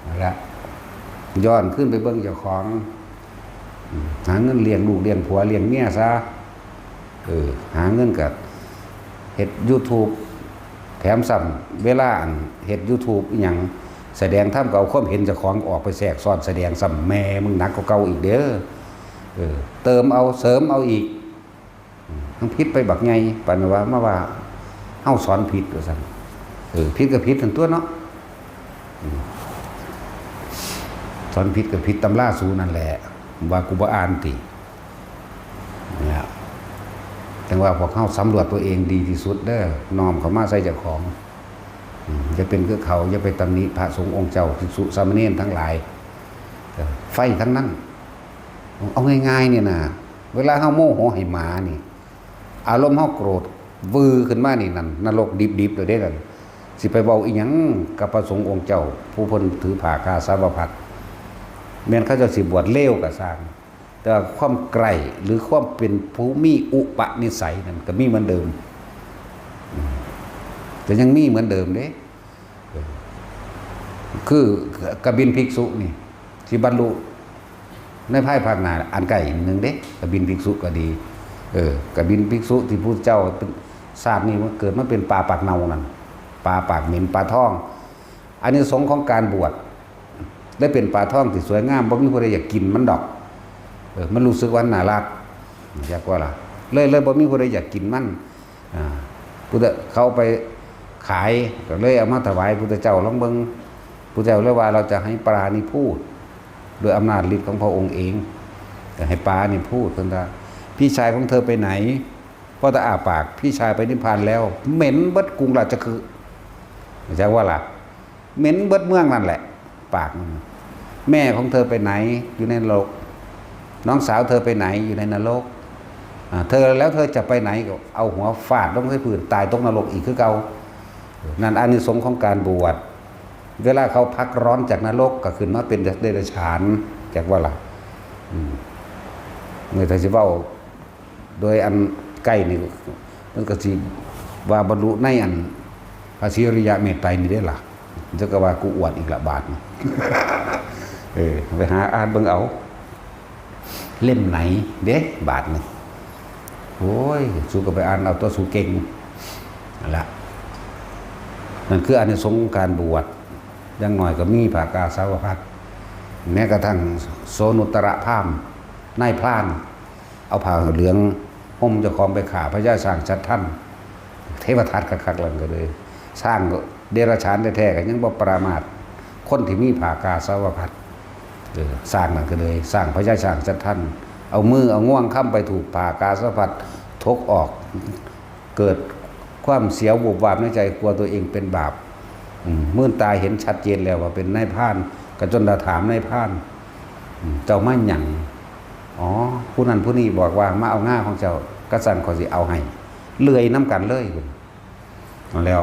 นั่นแหละ ย้อนขึ้นไปเบิ่งเจ้าของ อืม หาเงินเลี้ยงลูกเลี้ยงผัวเลี้ยงเมียซะ เออ หาเงินก็เฮ็ด YouTube แถมซ้ำเวลาอันเฮ็ด YouTube อีหยัง แสดงธรรมก็เอาความเห็นเจ้าของออกไปแทรกซ้อนแสดงซ้ำ แม่มึงหนักกว่าเก่าอีกเด้อ เออ เติมเอาเสริมเอาอีก อืม ทั้งผิดไปบักใหญ่ ปานว่ามาว่าเฮาสอนผิดว่าซั่น เออ ผิดก็ผิดหั่นตัวเนาะ อืม สอนผิดก็ผิดตำราสูนั่นแหละ ว่ากูบ่อ่านติ เนี่ย จั่งว่าพวกเฮาสำรวจตัวเองดีที่สุดเด้อ น้อมเข้ามาใส่เจ้าของ อืม อย่าเป็นคือเขา อย่าไปตำหนิพระสงฆ์องค์เจ้า ภิกษุสามเณรทั้งหลาย เออ ไฟทั้งนั้น เอาง่ายๆเนี่ยนะ เวลาเฮาโมโหให้หมานี่ อารมณ์เฮาโกรธวือขึ้นมานี่นั่น นรกดิบๆเลยเด้นั่น สิไปเว้าอีหยังกับพระสงฆ์องค์เจ้า ผู้เพิ่นถือผ้ากาสาวพัสตร์ แม่นเขาเจ้าสิบวชเลวก็ซ่าง แต่ว่าความใคร่หรือความเป็นผู้มีอุปนิสัยนั่นก็มีเหมือนเดิม อืม ก็ยังมีเหมือนเดิมเด้ เออ คือกบิณฑภิกษุนี่ สิบรรลุในภายภาคหน้าอันใกล้หนึ่งเด้ กบิณฑภิกษุก็ดี เออ กบิณฑภิกษุที่พุทธเจ้าเป็น ชาตินี้มันเกิดมาเป็นปลาปากเน่านั่น ปลาปากเหม็น ปลาทอง อานิสงส์ของการบวช ได้เป็นปลาทองที่สวยงาม บ่มีผู้ใดอยากกินมันดอก เออ มันรู้สึกว่าน่ารัก จักว่าล่ะ เลย เลยบ่มีผู้ใดอยากกินมัน อ่า พุทธ เขาไปขาย ก็เลยเอามาถวายพุทธเจ้าลองเบิ่ง พุทธเจ้าเลยว่า เราจะให้ปลานี่พูด ด้วยอำนาจฤทธิ์ของพระองค์เอง จะให้ปลานี่พูด เพิ่นว่า พี่ชายของเธอไปไหน เพราะถ้าอ้าปาก พี่ชายไปนิพพานแล้ว เหม็นเบิดกรุงราชคฤห์ จักว่าล่ะ เหม็นเบิดเมืองนั่นแหละ ปากมัน แม่ของเธอไปไหน อยู่ในนรก น้องสาวเธอไปไหน อยู่ในนรก อ่า เธอ แล้วเธอจะไปไหน ก็เอาหัวฟาดลงใส่พื้น ตายตกนรกอีกคือเก่า นั่นอานิสงส์ของการบวช เวลาเขาพักร้อนจากนรกก็ขึ้นมาเป็นเดรัจฉาน จักว่าล่ะ อืม เมื่อถ้าสิเว้า โดยอันใกล้นี่ มันก็สิว่าบรรลุในอันพระศรีอริยะเมตไตรนี่เด้ล่ะ จักว่ากูอวดอีกละบาดนี่ เออ ไปหาอ่านเบิ่งเอา เล่มไหนเด้ บาดนี่ โอ้ย สูก็ไปอ่านเอาตัวสูเก่ง นั่นละ นั่นคืออานิสงส์ของการบวช อย่างน้อยก็มีผ้ากาสาวพัสตร์ แม้กระทั่งโสณุตตรพราหมณ์ นายพราน เอาผ้าเหลืองห่มเจ้าของไปฆ่าพญาช้างชัดทัน เทวทัตคักๆ แล้วก็เลย ช้างก็เดรัจฉานแท้ๆ ก็ยังบ่ประมาท คนที่มีผ้ากาสาวพัสตร์ เออ ช้างนั่นก็เลย ช้างพญาช้างชัดทัน เอามือเอางวงคำไปถูกผ้ากาสาวพัสตร์ ถกออก เกิดความเสียววูบวาบในใจ กลัวตัวเองเป็นบาป อืม มื่นตาเห็นชัดเจนแล้วว่าเป็นนายพราน ก็จนได้ถามนายพราน อืม เจ้ามาหยัง อ๋อ ผู้นั้นผู้นี้บอกว่ามาเอางาของเจ้า กะซั้นข้อยสิเอาให้ เลื่อยนำกันเลย นั่นแล้ว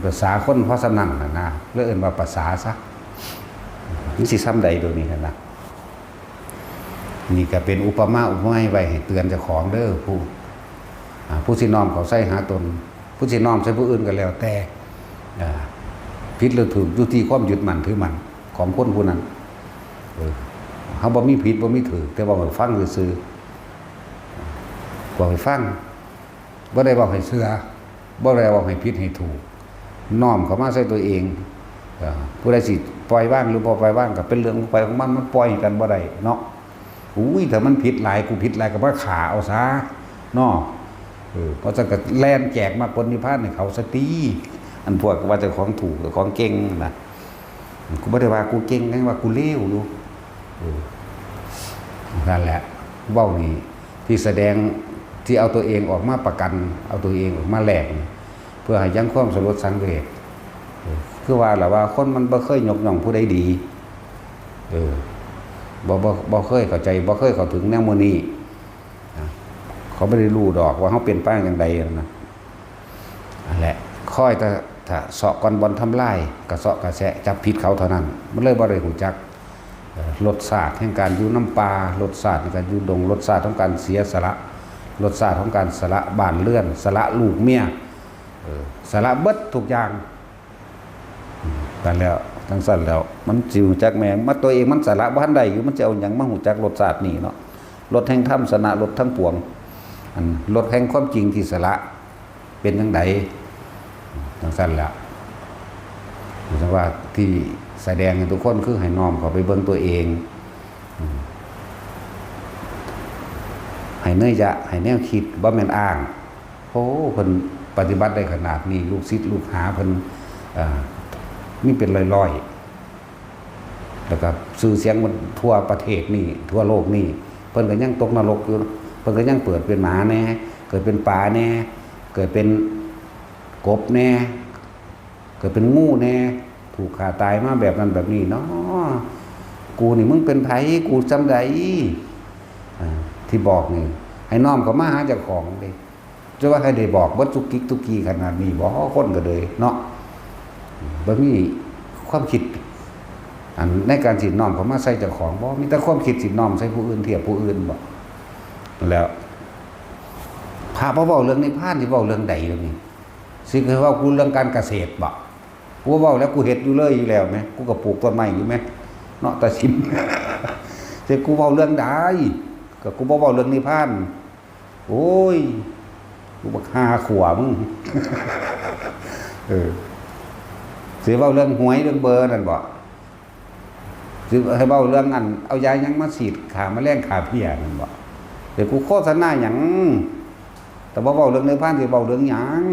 ภาษาคนพอส่ำนั้นน่ะนะ เลยเอิ้นว่าภาษาซะ มันสิส่ำใด๋โดยนี้หั่นนะ นี่ก็เป็นอุปมาอุปไมยไว้ให้เตือนเจ้าของเด้อ ผู้ อ่า ผู้สิน้อมเข้าใส่หาตน ผู้สิน้อมใส่ผู้อื่นก็แล้วแต่ อ่า ผิดหรือถูกอยู่ที่ความยึดมั่นถือมั่นของคนผู้นั้น เออ เฮาบ่มีผิดบ่มีถูก แต่เว้าให้ฟังซื่อๆ เว้าให้ฟัง บ่ได้เว้าให้เชื่อ บ่ได้เว้าให้ผิดให้ถูก น้อมเข้ามาใส่ตัวเอง เอ่อ ผู้ใดสิปล่อยวางหรือบ่ปล่อยวางก็เป็นเรื่องของไผของมัน มันปล่อยกันบ่ได้เนาะ อุ้ย ถ้ามันผิดหลาย กูผิดหลายก็มาฆ่าเอาซะเนาะ เออ เพราะฉะนั้นก็แล่นแจกมรรคผลนิพพานให้เขาซะติ อันพวกว่าเจ้าของถูก เจ้าของเก่งนะ กูบ่ได้ว่ากูเก่งนะ ว่ากูเลวอยู่ เออ นั่นแหละ เว้านี่ ที่แสดง ที่เอาตัวเองออกมาประกัน เอาตัวเองออกมาแลกนี่ เพื่อให้ยังความสลดสังเวช เออ คือว่าล่ะว่าคนมันบ่เคยยกย่องผู้ใดดี เออ บ่ บ่ บ่เคยเข้าใจ บ่เคยเข้าถึงแนวมื้อนี้ นะ เขาบ่ได้รู้ดอกว่าเฮาเป็นไปจั่งใดนะ นั่นแหละ คอยแต่ ถ้าเซาะก้อนบ่อนทำลาย กระเซาะกระแซะจับผิดเขาเท่านั้น มันเลยบ่ได้รู้จัก เอ่อ รสชาติแห่งการอยู่นำป่า รสชาติแห่งการอยู่ดง รสชาติของการเสียสละ รสชาติของการสละบ้านเรือน สละลูกเมีย เออ สละเบิดทุกอย่าง นั่นแหล้ว จั่งซั้นแล้ว มันสิรู้จักแม่ มาตัวเองมันสละบ่ทันได้อยู่ มันสิเอาหยังมารู้จักรสชาตินี้เนาะ รสแห่งธรรมชนะรสทั้งปวง อันรสแห่งความจริงที่สละ เป็นจั่งใด จั่งซั้นแหละ แต่ว่าที่แสดงให้ทุกคนคือให้น้อมเข้าไปเบิ่งตัวเอง อืม ให้เนยยะ ให้แนวคิด บ่แม่นอ้าง โอ้ เพิ่นปฏิบัติได้ขนาดนี้ ลูกศิษย์ลูกหาเพิ่น เอ่อ มีเป็นร้อยๆ แล้วก็ชื่อเสียงมันทั่วประเทศนี่ ทั่วโลกนี่ เพิ่นก็ยังตกนรกอยู่ เพิ่นก็ยังเกิดเป็นหมาแน่ เกิดเป็นปลาแน่ เกิดเป็นกบแน่ เกิดเป็นงูแน่ ถูกฆ่าตายมาแบบนั้นแบบนี้เนาะ กูนี่มึงเป็นไผ กูส่ำใด อ่า ที่บอกนี่ ให้น้อมเข้ามาหาเจ้าของเด้ จะว่าให้ได้บอกเบิดทุกกิกทุกกีขนาดนี้บ่ คนก็เลยเนาะ บ่มีความคิด อันในการสิน้อมเข้ามาใส่เจ้าของบ่ มีแต่ความคิดสิน้อมใส่ผู้อื่น เทียบผู้อื่นบ่ แล้ว พระบ่เว้าเรื่องนิพพาน สิเว้าเรื่องใดเดี๋ยวนี้ สิให้เว้ากูเรื่องการเกษตรบ่ กูเว้าแล้วกูเฮ็ดอยู่เลยอยู่แล้วแหม กูก็ปลูกต้นไม้อยู่แหม เนาะ ตาสิน แต่กูเว้าเรื่องใด ก็กูบ่เว้าเรื่องนิพพาน โอ้ย กูบักห่าขวามึง เออ สิเว้าเรื่องหวยเรื่องเบอร์นั่นบ่ สิให้เว้าเรื่องอัน เอายาหยังมาฉีดฆ่าแมลงฆ่าเพี้ยนั่นบ่ แต่กูโฆษณาหยัง แต่บ่เว้าเรื่องนิพพาน สิเว้าเรื่องหยัง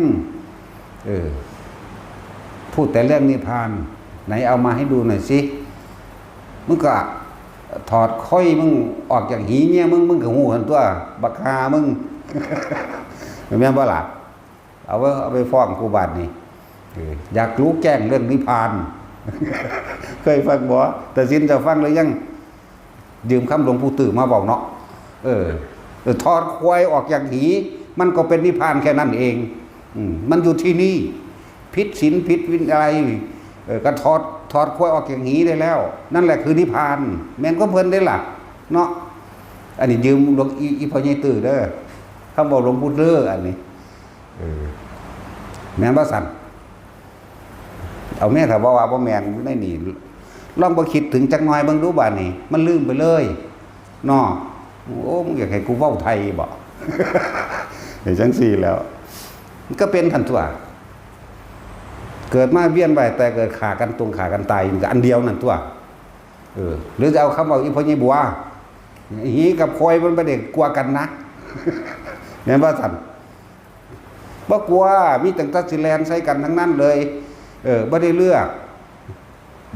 เออ พูดแต่เรื่องนิพพาน ไหนเอามาให้ดูหน่อยสิ มึงก็ถอดค่อยมึงออกจากหีเมียมึง มึงก็ฮู้หั่นตัว บักห่ามึง แม่นบ่ล่ะ เอาไว้ เอาไปฟ้องกูบาดนี้ เออ อยากรู้แจ้งเรื่องนิพพาน เคยฟังบ่ ตาสินจะฟังหรือยัง ยืมคำหลวงปู่ตื้อมาเว้าเนาะ เออ เออ ถอดควายออกจากหี มันก็เป็นนิพพานแค่นั้นเอง อืม มันอยู่ที่นี่ ผิดศีลผิดวินัย เออ ก็ถอด ถอดควายออกจากหีได้แล้ว นั่นแหละคือนิพพาน แม่นก็เพิ่นได้ล่ะ เนาะ อันนี้ยืมหลวงอี อีพ่อใหญ่ตื้อเด้อ คำเว้าหลวงปู่ตื้ออันนี้ เออ แม่นบ่ซั่น เอาแม่ถ้าบ่ว่าบ่แม่นอยู่ในนี่ ลองบ่คิดถึงจักหน่อยเบิ่งดูบาดนี้ มันลืมไปเลยเนาะ โอ้ มึงอยากให้กูเว้าไทยบ่ เฮ็ดจังซี่แล้ว มันก็เป็นหั่นตัว เกิดมาเวียนว่ายแต่เกิด ฆ่ากันตรงฆ่ากันตาย มันก็อันเดียวนั่นตัว เออ หรือจะเอาคำว่าอีพ่อใหญ่บัว หีกับควายมันบ่ได้กลัวกันนะ แม่นบ่ซั่น บ่กลัว มีตั้งแต่สิแล่นใส่กันทั้งนั้นเลย เออ บ่ได้เลือก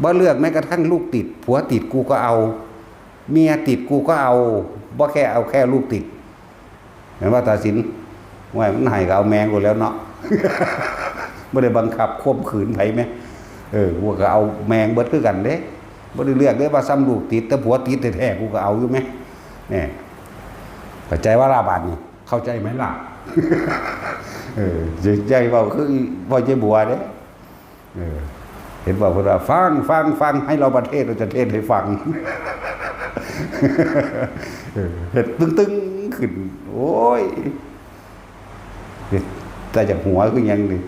บ่เลือกแม้กระทั่งลูกติด ผัวติดกูก็เอา เมียติดกูก็เอา บ่แค่เอาแค่ลูกติด แม่นว่าตาสิน ว่ามันให้ก็เอาแม่งกูแล้วเนาะ บ่ได้บังคับข่มขืนไผแหม เออ กูก็เอาแม่งเบิดคือกันเด้ บ่ได้เลือกเด้ว่าซ้ำลูกติด แต่ผัวติดแท้ๆ กูก็เอาอยู่แหม เนี่ย เข้าใจว่าล่ะบาดนี้ เข้าใจไหมล่ะ เออ อย่า อย่าเว้าคืออีพ่อใหญ่บัวเด้ เออ เห็นบอกเพิ่นว่า "ฟัง ฟัง ฟัง ให้เรามาเทศน์ เราจะเทศน์ให้ฟัง" เออ เฮ็ดตึงๆ ขึ้น โอ้ย เฮ็ดแต่จากหัวคือหยังนี่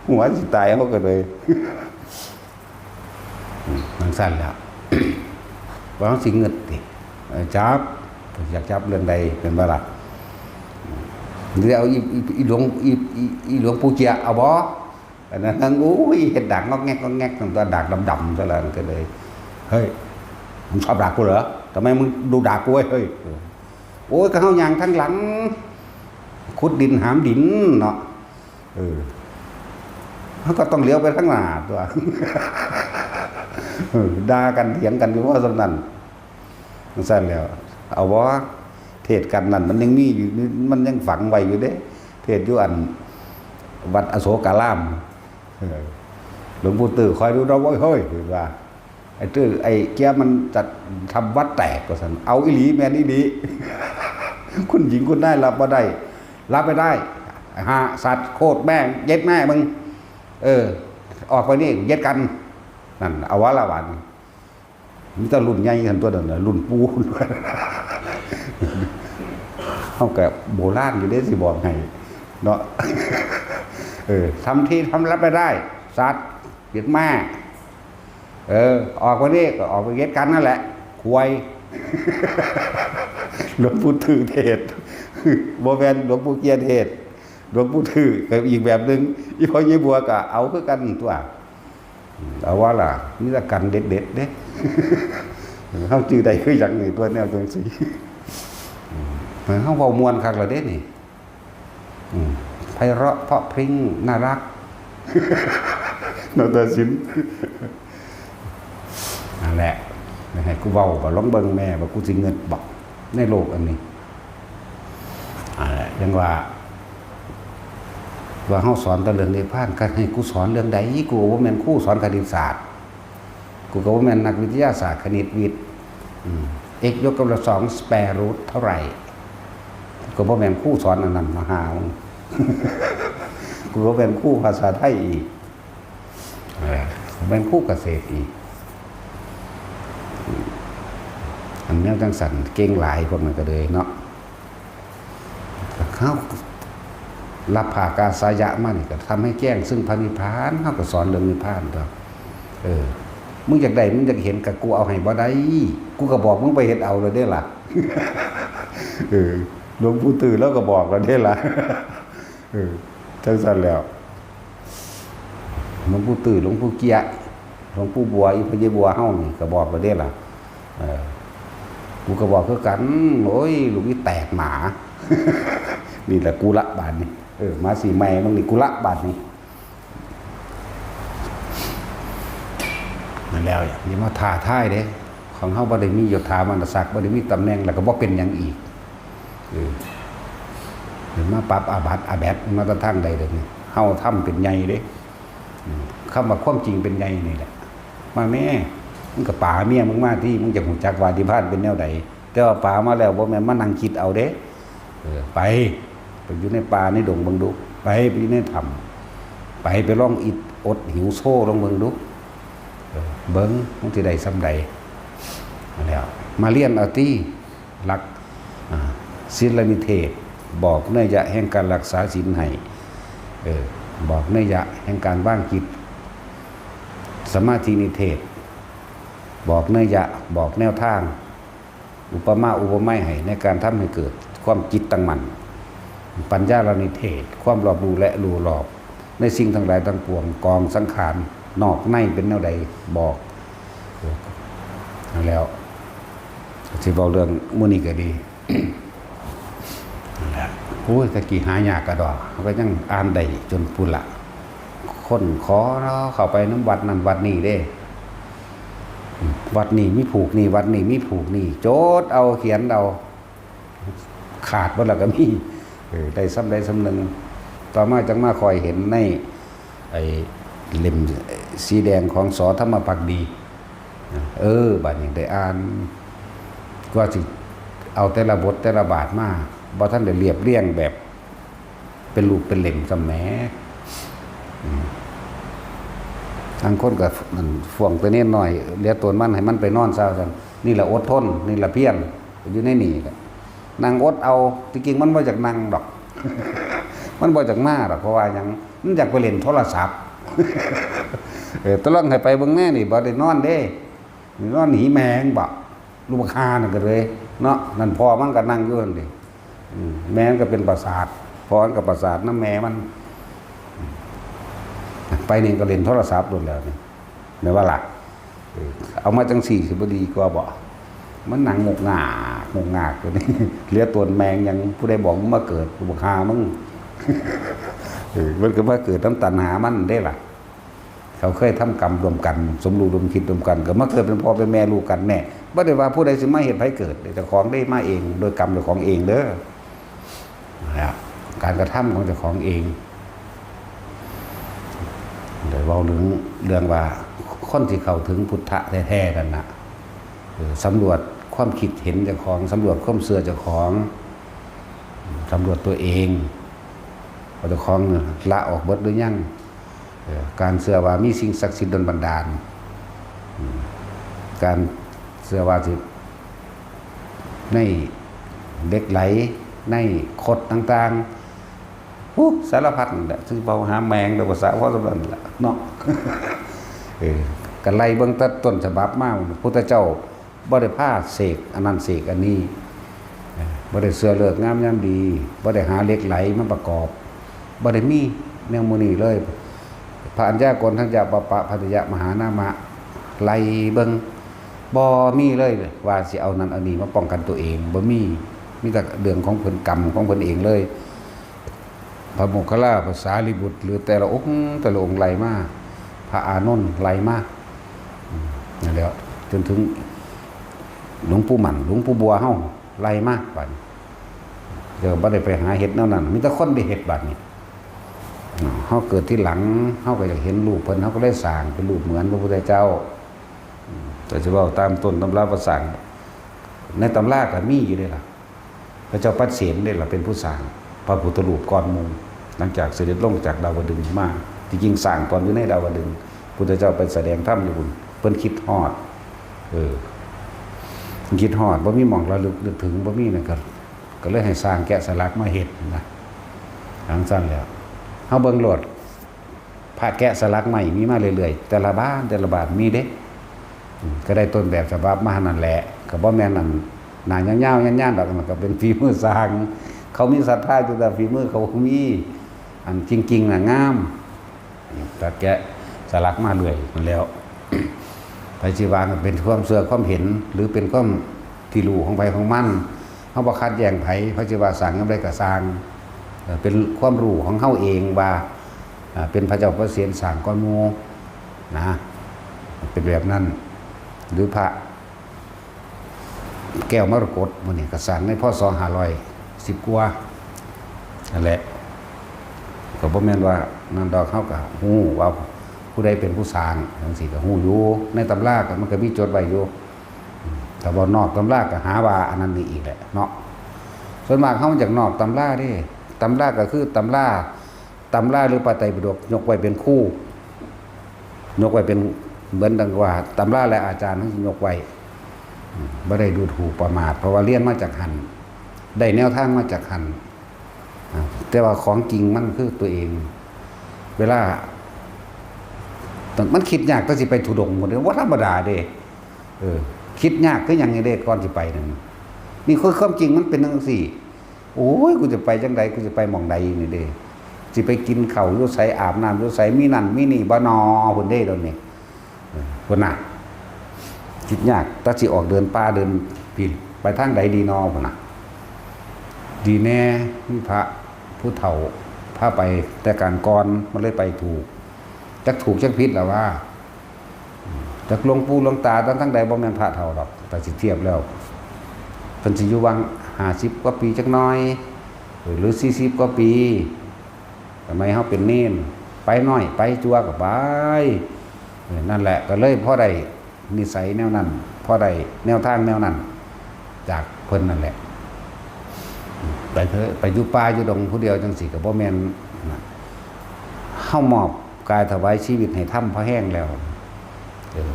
หัวสิตายเฮาก็เลย อืม จั่งซั่นแหละ ว่าเฮาสิเงิดติ เออ จับ อยากจับเรื่องใด เป็นบ่ล่ะ หรือเอาอี อี อีหลวง อี อี อีหลวงปู่เจียเอาบ่ อันนั้นทั้ง อุ้ย เฮ็ดดากงอกแงกงอกแงก ตั้งแต่ดากดำๆ ซะแล้วก็เลย "เฮ้ย มึงชอบด่ากูเหรอ ทำไมมึงดุด่ากูเว้ย เฮ้ย" โอ้ย ก็เฮาย่างทางหลัง ขุดดินหามดินเนาะ เออ เฮาก็ต้องเหลียวไปทางหน้าตั๊ว เออ ด่ากันเถียงกันอยู่ว่าส่ำนั้น จั่งซั่นแล้ว เอาบ่ เทศน์กันนั่นมันยังมีอยู่ มันยังฝังไว้อยู่เด้ เทศน์อยู่อันวัดอโศการาม เออ หลวงปู่ตื้อคอยดูนะเว้ย เฮ้ย ว่า "ไอ้ตื้อ ไอ้เกียมันจะทำวัดแตก" ว่าซั่น เอาอีหลี แม่นอีหลี คุณหญิงคุณนายรับบ่ได้ รับไม่ได้ หาสัตว์โคตรแม่ง เย็ดแม่มึง เออ ออกไปนี่ เย็ดกัน นั่น เอาวะละบาดนี้ มีแต่รุ่นใหญ่กันตั๊วนั้นน่ะ รุ่นปู่ เฮาก็โบราณอยู่เด้ สิบอกให้เนาะ เออ ทำทีทำรับไม่ได้ สัตว์ เย็ดแม่ เออ ออกไปนี่ก็ออกไปเย็ดกันนั่นแหละ ควาย หลวงปู่ตื้อเทศน์ บ่แม่นหลวงปู่เกียเทศน์ หลวงปู่ตื้อก็อีกแบบหนึ่ง อีพ่อใหญ่บัวก็เอาคือกันตั๊ว เอาวะล่ะ มีแต่กันเด็ดๆ เด้ เฮาจื่อได้คือหยังนี่ ตั๊วแนวจั่งซี้ อืม เฮาเว้าม่วนคักแล้วเด้นี่ อืม ไพเราะเพราะพริ้ง น่ารัก นาฏศิลป์ นั่นแหละ ให้กูเว้าบ่ ลองเบิ่งแม่ ว่ากูสิเงิดบ่ ในโลกอันนี้ นั่นแหละ ยังว่า ว่าเฮาสอนแต่เรื่องนิพพาน คันให้กูสอนเรื่องใด กูก็บ่แม่นครูสอนคณิตศาสตร์ กูก็บ่แม่นนักวิทยาศาสตร์คณิตวิทย์ อืม x ยกกำลังสอง square root เท่าไหร่ กูก็บ่แม่นครูสอนอันนั้นมาหามึง กูก็แม่นครูภาษาไทยอีก เออ แม่นครูเกษตรอีก อันแนวจั่งซั่นเก่งหลายพวกนั้นก็เลยเนาะ เฮารับผ้ากาสายะมานี่ก็ทำให้แจ้งซึ่งพระนิพพาน เฮาก็สอนเรื่องนิพพานตั๊ว เออ มึงอยากได้ มึงอยากเห็น ก็กูเอาให้บ่ได้ กูก็บอกมึงไปเฮ็ดเอาแล้วเด้ล่ะ เออ หลวงปู่ตื้อลาวก็บอกแล้วเด้ล่ะ เออ จั่งซั่นแล้ว หลวงปู่ตื้อ หลวงปู่เกีย หลวงปู่บัว อีพ่อใหญ่บัวเฮานี่ก็บอกแล้วเด้ล่ะ เออ กูก็บอกคือกัน โอ้ย ลูกอีแตกหมา นี่แหละกูละบาดนี้ เออ หมาสีแม่มึงนี่กูละบาดนี้ นั่นแล้ว อย่ามาท้าทายเด้ ของเฮาบ่ได้มียศถาบรรณศักดิ์ บ่ได้มีตำแหน่ง แล้วก็บ่เป็นหยังอีก เออ เดี๋ยวมาปรับอาบัติอาแบดมาแต่ทางใดเดี๋ยวนี้ เฮาทำเป็นใหญ่เด้ อืม คำว่าความจริงเป็นใหญ่นี่แหละ มาแม่ มึงก็ป๋าเมียมึงมาติ มึงจะรู้จักว่านิพพานเป็นแนวใด แต่ว่าป๋ามาแล้วบ่แม่นมานั่งคิดเอาเด้ เออ ไป ไปอยู่ในป่าในดงเบิ่งดู ไป ไปอยู่ในถ้ำ ไป ไปลองอิดอดหิวโซลองเบิ่งดู เออ เบิ่ง มึงสิได้ส่ำใด นั่นแหล้ว มาเรียนเอาติ หลัก อ่า ศีลนิเทศ บอกนัยยะแห่งการรักษาศีลให้ เออ บอกนัยยะแห่งการวางจิต สมาธินิเทศ บอกนัยยะ บอกแนวทาง อุปมาอุปไมยให้ในการทำให้เกิดความจิตตั้งมั่น ปัญญานิเทศ ความรอบรู้และรู้รอบ ในสิ่งทั้งหลายทั้งปวง กองสังขาร นอกในเป็นแนวใด บอก เออ นั่นแล้ว สิเว้าเรื่องมื้อนี้ก็ดี นั่นแหละ โอ้ย ตะกี้หายากกะดอก เฮาก็ยังอ่านได้จนพู้นละ ค้นขอเข้าไปนำวัดนั่นวัดนี้เด้ วัดนี้มีผูกนี่ วัดนี้มีผูกนี่ จดเอา เขียนเอา ขาดเบิดแล้วก็มี เออ ได้ส่ำใดส่ำหนึ่ง ต่อมาจั่งมาค่อยเห็นใน ไอ้เล่มสีแดงของ ส.ธรรมภักดี เออ บัดนี้ได้อ่าน กว่าสิเอาแต่ละบทแต่ละบาทมา บ่ทันได้เรียบเรียงแบบเป็นรูปเป็นเล่มซ้ำแหม อืม บางคนก็นั่นฟ้องแต่เนนน้อย เหลือตนมันให้มันไปนอนซะว่าซั่น นี่แหละอดทน นี่แหละเพียร อยู่ในนี่แหละ นั่งอดเอา ที่จริงมันบ่อยากนั่งดอก มันบ่อยากมาดอก เพราะว่าหยัง มันอยากไปเล่นโทรศัพท์ เออ ตะลองให้ไปเบิ่งแน่นี่ บ่ได้นอนเด้ นอนหนีแมงบ่ ลูกค้านั่นก็เลย เนาะ นั่นพ่อมันก็นั่งอยู่นั่นเด้ อืม แม่มันก็เป็นประสาท พ่อมันก็ประสาทนำแม่มัน ไปนี่ก็เล่นโทรศัพท์โดนแล้วนี่ แม่นว่าล่ะ เออ เอามาจังสี่สิบ่ดีกว่าบ่ มันนั่งงกงาก งกงากอยู่นี่ เหลือตนแมงหยัง ผู้ใดบอกมึงมาเกิด ลูกค้ามึง เออ มันก็มาเกิดนำตัณหามันเด้ล่ะ เขาเคยทำกรรมร่วมกัน สมรู้ร่วมคิดร่วมกัน ก็มาเกิดเป็นพ่อเป็นแม่ลูกกันแน่ บ่ได้ว่าผู้ใดสิมาเฮ็ดไผเกิด เจ้าของได้มาเอง โดยกรรมเจ้าของเองเด้อ นะ การกระทำของเจ้าของเอง เดี๋ยวเว้าเรื่อง เรื่องว่าคนที่เข้าถึงพุทธะแท้ๆนั่นน่ะ เออ สำรวจความคิดเห็นเจ้าของ สำรวจความเชื่อเจ้าของ สำรวจตัวเอง ว่าเจ้าของเนี่ยละออกเบิดหรือยัง เอ่อ การเชื่อว่ามีสิ่งศักดิ์สิทธิ์ดลบันดาล อืม การเชื่อว่าสิ ในเหล็กไหล ในคดต่างๆ ฮู้ สารพัดนั่นแหละ คือเว้าหาแมงโดยภาษาพ่อสำนันแหละเนาะ เออ ก็ไล่เบิ่งแต่ต้นฉบับมา พุทธเจ้าบ่ได้พาเสกอันนั้นเสกอันนี้ เออ บ่ได้เชื่อฤกษ์งามยามดี บ่ได้หาเหล็กไหลมาประกอบ บ่ได้มีแนวหมู่นี้เลย พระอัญญาโกณฑัญญะ ปะปะ ภัตติยะ มหานามะ ไล่เบิ่ง บ่มีเลยว่าสิเอานั้นเอานี้มาป้องกันตัวเอง บ่มี มีแต่เรื่องของเพิ่น กรรมของเพิ่นเองเลย พระโมคคัลลา พระสารีบุตร หรือแต่ละองค์ แต่ละองค์ไล่มา พระอานนท์ไล่มา อืม นั่นแหละ จนถึงหลวงปู่หมั่น หลวงปู่บัวเฮาไล่มา บัดนี้ เดี๋ยวบ่ได้ไปหาเฮ็ดแนวนั้น มีแต่คนได้เฮ็ดบัดนี้ เนาะ เฮาเกิดทีหลัง เฮาก็อยากเห็นรูปเพิ่น เฮาก็เลยสร้างเป็นรูปเหมือนพระพุทธเจ้า อืม แต่สิเว้าตามต้นตำราประสร้าง ในตำราก็มีอยู่เด้ล่ะ พระเจ้าปัดเสนเด้ล่ะเป็นผู้สร้างพระพุทธรูปก่อนหมู่ หลังจากเสด็จลงจากดาวดึงส์มา ที่จริงสร้างตอนอยู่ในดาวดึงส์ พุทธเจ้าไปแสดงธรรมอยู่พุ้น เพิ่นคิดฮอด เออ คิดฮอด บ่มีหม่องระลึกนึกถึง บ่มีนั่นก็ ก็เลยให้สร้างแกะสลักมาเฮ็ดนะ หลังซั่นแล้ว เฮาเบิ่งโลด พระแกะสลักไม้มีมาเรื่อยๆ แต่ละบ้านแต่ละบ้านมีเด้ อืม ก็ได้ต้นแบบฉบับมาหั่นนั่นแหละ ก็บ่แม่นอันหน้ายาวๆ ย่านๆ ดอก มันก็เป็นฝีมือสร้าง เขามีศรัทธาอยู่ แต่ฝีมือเขามี อันจริงๆ น่ะงาม พระแกะสลักมาเรื่อยนั่นแหล้ว ไผสิว่ามันเป็นความเชื่อความเห็น หรือเป็นความที่รู้ของไผของมัน เฮาบ่ขัดแย้งไผ ไผสิว่าสร้างยามใดก็สร้าง เอ่อ เป็นความรู้ของเฮาเองว่า อ่า เป็นพระเจ้าประเสนสร้างก่อนหมู่นะ เป็นแบบนั้น หรือพระแก้วมรกตหมู่นี้ก็สร้างใน พ.ศ. ห้าร้อยสิบกว่านั่นแหละ ก็บ่แม่นว่านั่นดอก เฮาก็ฮู้ว่าผู้ใดเป็นผู้สร้างจังซี่ก็ฮู้อยู่ ในตำราก็มันก็มีจดไว้อยู่ แต่ว่านอกตำราก็หาว่าอันนั้นนี่อีกแหละเนาะ ส่วนมากเฮาอยากนอกตำราเด้ ตำราก็คือตำรา ตำราหรือพระไตรปิฎกยกไว้เป็นครู ยกไว้เป็นเหมือนดังว่าตำราและอาจารย์ทั้งยกไว้ อืม บ่ได้ดูถูกประมาท เพราะว่าเรียนมาจากหั่น ได้แนวทางมาจากหั่น อ่า แต่ว่าของจริงมันคือตัวเอง เวลา มันคิดยาก แต่สิไปธุดงค์หมดเลย บ่ธรรมดาเด้ เออ คิดยากคือหยังนี่เด้ ก่อนสิไปนั่น นี่คือความจริงมันเป็นจังซี่ โอ้ย กูจะไปจังใด กูจะไปหม่องใดนี่เด้ สิไปกินข้าวอยู่ไส อาบน้ำอยู่ไส มีนั่นมีนี่บ่นอ พุ้นเด้ ตอนนี้ เออ พุ้นน่ะ คิดยาก แต่สิออกเดินป่าเดินปีน ไปทางใดดีนอ พุ้นน่ะ ดีแน่ มีพระผู้เฒ่าพาไปแต่การก่อน มันเลยไปถูก จักถูกจักผิดล่ะว่า จักหลวงปู่หลวงตาตั้ง ตั้งใดบ่แม่นพระเฒ่าดอก แต่สิเทียบแล้ว เพิ่นสิอยู่วังห้าสิบกว่าปีจักหน่อย หรือสี่สิบกว่าปี สมัยเฮาเป็นเณร ไปน้อยไปจั่วก็ไป เออ นั่นแหละ ก็เลยพอได้นิสัยแนวนั้น พอได้แนวทางแนวนั้น จากเพิ่นนั่นแหละ ไปเถอะ ไปอยู่ป่าอยู่ดงผู้เดียวจังซี่ก็บ่แม่นนะ เฮามอบ กายถวายชีวิตให้ธรรมพอแฮงแล้ว เออ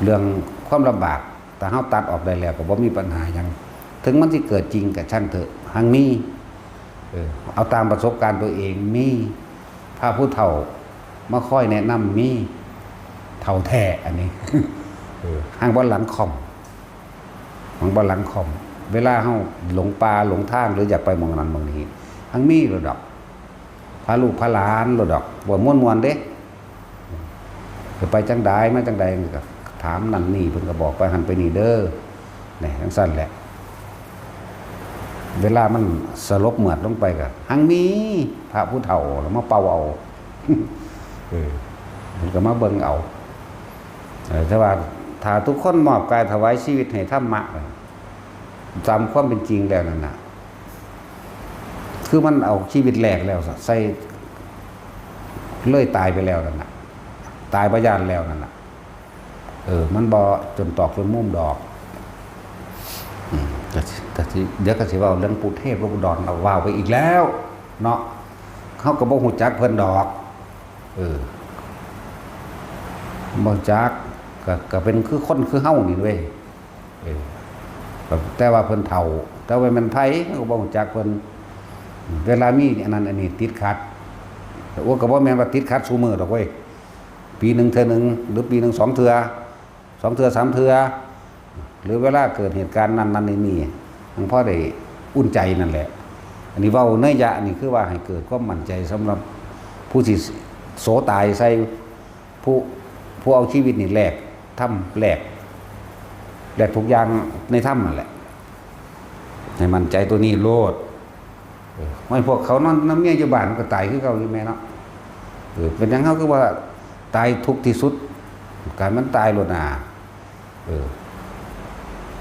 เรื่องความลำบาก ถ้าเฮาตัดออกได้แล้วก็บ่มีปัญหาหยัง ถึงมันสิเกิดจริงก็ช่างเถอะ หังมี เออ เอาตามประสบการณ์ตัวเอง มีพระผู้เฒ่ามาคอยแนะนำ มีเฒ่าแท้อันนี้ เออ หังบ่หลังค่อม หังบ่หลังค่อม เวลาเฮาหลงป่าหลงทาง หรืออยากไปหม่องนั้นหม่องนี้ หังมีโลดดอก พาลูกพาหลานโลดดอก เว้าม่วนๆเด้ จะไปจั่งใดมาจั่งใด ก็ถามนั่นนี่ เพิ่นก็บอกไปหั่นไปนี่เด้อ นี่จั่งซั่นแหละ เวลามันสลบเหมือดลงไปก็ หังมีพระผู้เฒ่าแล้วมาเป่าเอา เออ มันก็มาเบิ่งเอา เออ แต่ว่าถ้าทุกคนมอบกายถวายชีวิตให้ธรรมะ ตามความเป็นจริงแล้วนั่นน่ะ คือมันเอาชีวิตแลกแล้ว ใส่เลยตายไปแล้วนั่นน่ะ ตายบ่ย้านแล้วนั่นน่ะ เออ มันบ่จนตอกจนมุมดอก อืม ก็สิ ก็สิ เดี๋ยวก็สิเว้าเรื่องปู่เทพหลวงปู่ดอน เอาเว้าไปอีกแล้ว เนาะ เฮาก็บ่ฮู้จักเพิ่นดอก เออ บ่รู้จัก ก็ ก็เป็นคือคนคือเฮานี่เว้ย เออ ก็แต่ว่าเพิ่นเฒ่า แต่ว่าแม่นไผ เฮาก็บ่รู้จักเพิ่น เวลามีอันนั้นอันนี้ติดขัด แต่โอ้ ก็บ่แม่นว่าติดขัดซุมื้อดอกเว้ย ปีหนึ่งเทื่อหนึ่ง หรือปีหนึ่งสองเทื่อ สองเทื่อสามเทื่อ หรือเวลาเกิดเหตุการณ์นั่นนั่นนี่นี่ มันพอได้อุ่นใจนั่นแหละ อันนี้เว้านัยยะนี่คือว่าให้เกิดความมั่นใจสำหรับผู้สิโสตายใส่ ผู้ ผู้เอาชีวิตนี่แลก ธรรมแลก แลกทุกอย่างในธรรมนั่นแหละ ให้มั่นใจตัวนี้โลด เออ ไม่พวกเขานอนนำเมียอยู่บ้านก็ตายคือเก่าอยู่แม่เนาะ เออ เป็นหยังเฮาคือว่าตายทุกข์ที่สุด การมันตายโลดน่ะ เออ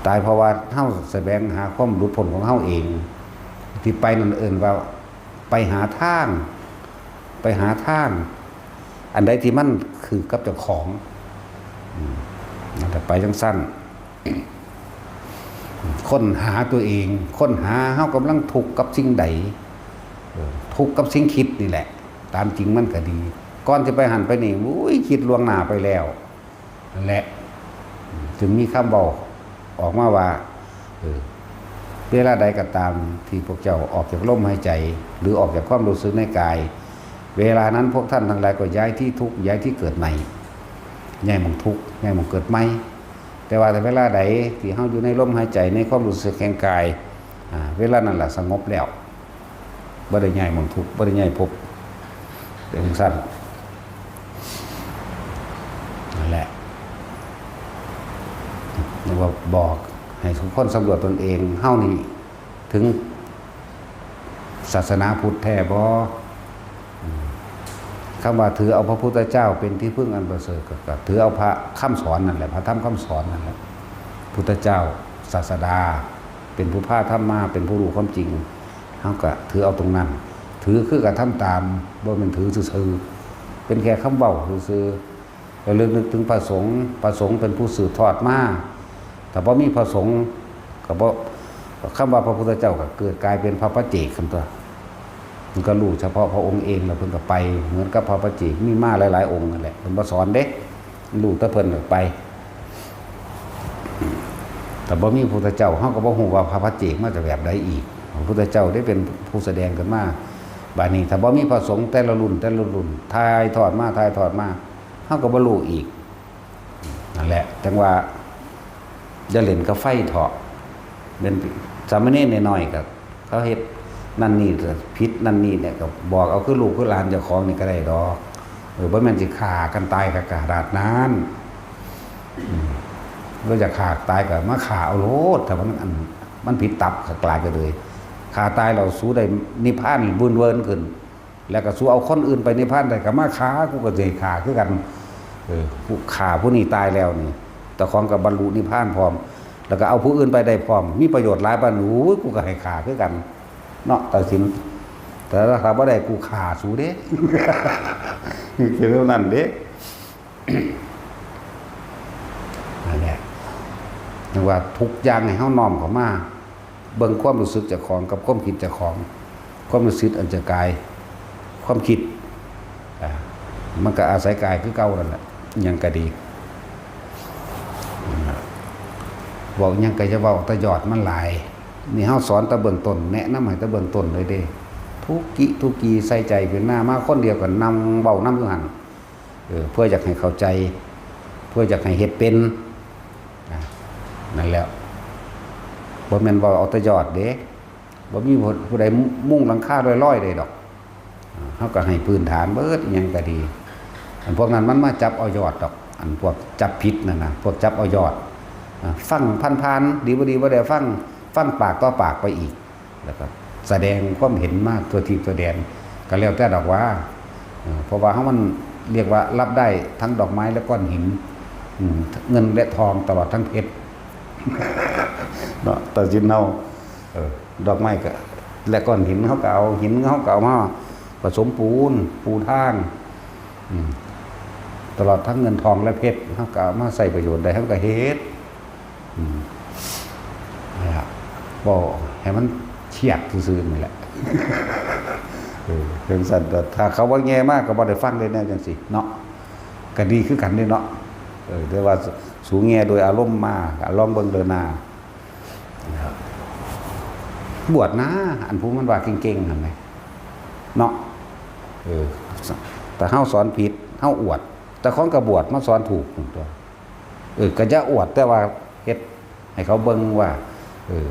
ตายเพราะว่าเฮาแสวงหาความหลุดพ้นของเฮาเอง ที่ไปนั่นเอิ้นว่าไปหาทาง ไปหาทาง อันใดที่มันคือกับเจ้าของ อืม นั่นแหละ ไปจั่งซั่น ค้นหาตัวเอง ค้นหาเฮากำลังทุกข์กับสิ่งใด เออ ทุกข์กับสิ่งคิดนี่แหละ ตามจริงมันก็ดี ก่อนสิไปหั่นไปนี่ อุ้ย คิดล่วงหน้าไปแล้ว นั่นแหละ จึงมีคำเว้าออกมาว่า เออ เวลาใดก็ตามที่พวกเจ้าออกจากลมหายใจ หรือออกจากความรู้สึกในกาย เวลานั้นพวกท่านทั้งหลายก็ย้ายที่ทุกข์ ย้ายที่เกิดใหม่ ย้ายหม่องทุกข์ ย้ายหม่องเกิดใหม่ แต่ว่าถ้าเวลาใดที่เฮาอยู่ในลมหายใจ ในความรู้สึกแห่งกาย อ่า เวลานั้นล่ะสงบแล้ว บ่ได้ย้ายหม่องทุกข์ บ่ได้ย้ายภพ เป็นจั่งซั่น นั่นแหละ เรียกว่าบอกให้ทุกคนสำรวจตนเอง เฮานี่ถึงศาสนาพุทธแท้บ่ อืม คำว่าถือเอาพระพุทธเจ้าเป็นที่พึ่งอันประเสริฐ ก็ ก็ถือเอาพระคำสอนนั่นแหละ พระธรรมคำสอนนั่นแหละ พุทธเจ้า ศาสดา เป็นผู้พาธรรมมา เป็นผู้รู้ความจริง เฮาก็ถือเอาตรงนั้น ถือคือกระทำตาม บ่แม่นถือซื่อๆ เป็นแค่คำเว้าซื่อๆ ระลึกนึกถึงพระสงฆ์ พระสงฆ์เป็นผู้สืบทอดมา ถ้าบ่มีพระสงฆ์ก็บ่ คำว่าพระพุทธเจ้าก็เกิดกลายเป็นพระปัจเจกซั่นตั๊ว มันก็รู้เฉพาะพระองค์เอง แล้วเพิ่นก็ไป เหมือนกับพระปัจเจกมีมาหลายๆ องค์นั่นแหละ เพิ่นบ่สอนเด้ รู้แต่เพิ่นก็ไป ถ้าบ่มีพระพุทธเจ้า เฮาก็บ่ฮู้ว่าพระปัจเจกมาจากแบบใดอีก พระพุทธเจ้าได้เป็นผู้แสดงขึ้นมา บัดนี้ถ้าบ่มีพระสงฆ์แต่ละรุ่น แต่ละรุ่น ถ่ายทอดมา ถ่ายทอดมา เฮาก็บ่รู้อีก นั่นแหละ จั่งว่าอย่าเล่นกับไฟเถาะ เป็นสามเณรน้อยๆ ก็เขาเฮ็ดนั่นนี่ก็ผิดนั่นนี่เนี่ย ก็บอกเอาคือลูกคือหลานเจ้าของนี่ก็ได้ดอก เออ บ่แม่นสิฆ่ากันตายขนาดนั้น อืม บ่อยากฆ่าตายก็มาฆ่าเอาโลด ถ้ามันอัน มันผิดตับก็กลายไปเลย ฆ่าตายแล้วสู้ได้นิพพานเวินๆ ขึ้น แล้วก็สู้เอาคนอื่นไปนิพพานได้ก็มาฆ่า กูก็สิให้ฆ่าคือกัน เออ ผู้ฆ่าผู้นี้ตายแล้วนี่ เจ้าของก็บรรลุนิพพานพร้อม แล้วก็เอาผู้อื่นไปได้พร้อม มีประโยชน์หลายปานนั้น โอ้ย กูก็ให้ฆ่าคือกัน เนาะ ตัดสิน แต่ถ้าบ่ได้กูฆ่าสู้เด้ เป็นเท่านั้นเด้ นั่นแหละ เรียกว่าทุกอย่างให้เฮาน้อมเข้ามา เบิ่งความรู้สึกเจ้าของกับความคิดเจ้าของ ความรู้สึกอันจะกาย ความคิด อ่า มันก็อาศัยกายคือเก่านั่นแหละ หยังก็ดี เว้าหยังก็อย่าเว้าแต่ยอดมันหลาย นี่เฮาสอนแต่เบื้องต้น แนะนำให้แต่เบื้องต้นเลยเด้ ทุกกิทุกกีใส่ใจ เป็นหน้ามาคนเดียวก็นั่งเว้านำอยู่หั่น เออ เพื่ออยากให้เข้าใจ เพื่ออยากให้เฮ็ดเป็น นะ นั่นแหละ บ่แม่นเว้าเอาแต่ยอดเด้ บ่มีผู้ใดมุงหลังคาลอยๆได้ดอก อ่า เฮาก็ให้พื้นฐานเบิด อิหยังก็ดี อันพวกนั้นมันมาจับเอายอดดอก อันพวกจับผิดนั่นนะ พวกจับเอายอด อ่า ฟังผ่านๆ ดีบ่ดีบ่ได้ฟัง ฟังปากต่อปากไปอีก แล้วก็แสดงความเห็นมาทั่วทีปทั่วแดน ก็แล้วแต่ดอกว่า เออ เพราะว่าเฮามันเรียกว่ารับได้ทั้งดอกไม้และก้อนหิน อืม เงินและทองตลอดทั้งเพชร เนาะ ตัดสินเอา เออ ดอกไม้ก็ และก้อนหินเฮาก็เอา หินเฮาก็เอามาผสมปูน ปูทาง อืม ตลอดทั้งเงินทองและเพชร เฮาก็เอามาใช้ประโยชน์ได้ เฮาก็เฮ็ด อืม นั่นล่ะ เว้าให้มันเครียดซื่อๆนี่แหละ เออ จั่งซั้น ถ้าเขาบ่แย่มากก็บ่ได้ฟังเลยแนวจั่งซี้เนาะ ก็ดีคือกันเด้เนาะ เออ แต่ว่าสูแย่โดยอารมณ์มา ก็ลองเบิ่งเด้อนา บวชนะ อันผู้มันว่าเก่งๆหั่นแหม เนาะ เออ แต่เฮาสอนผิด เฮาอวด แต่ของก็บวชมาสอนถูกนั่นตั๊ว เออ ก็อย่าอวด แต่ว่าเฮ็ดให้เขาเบิ่งว่า เออ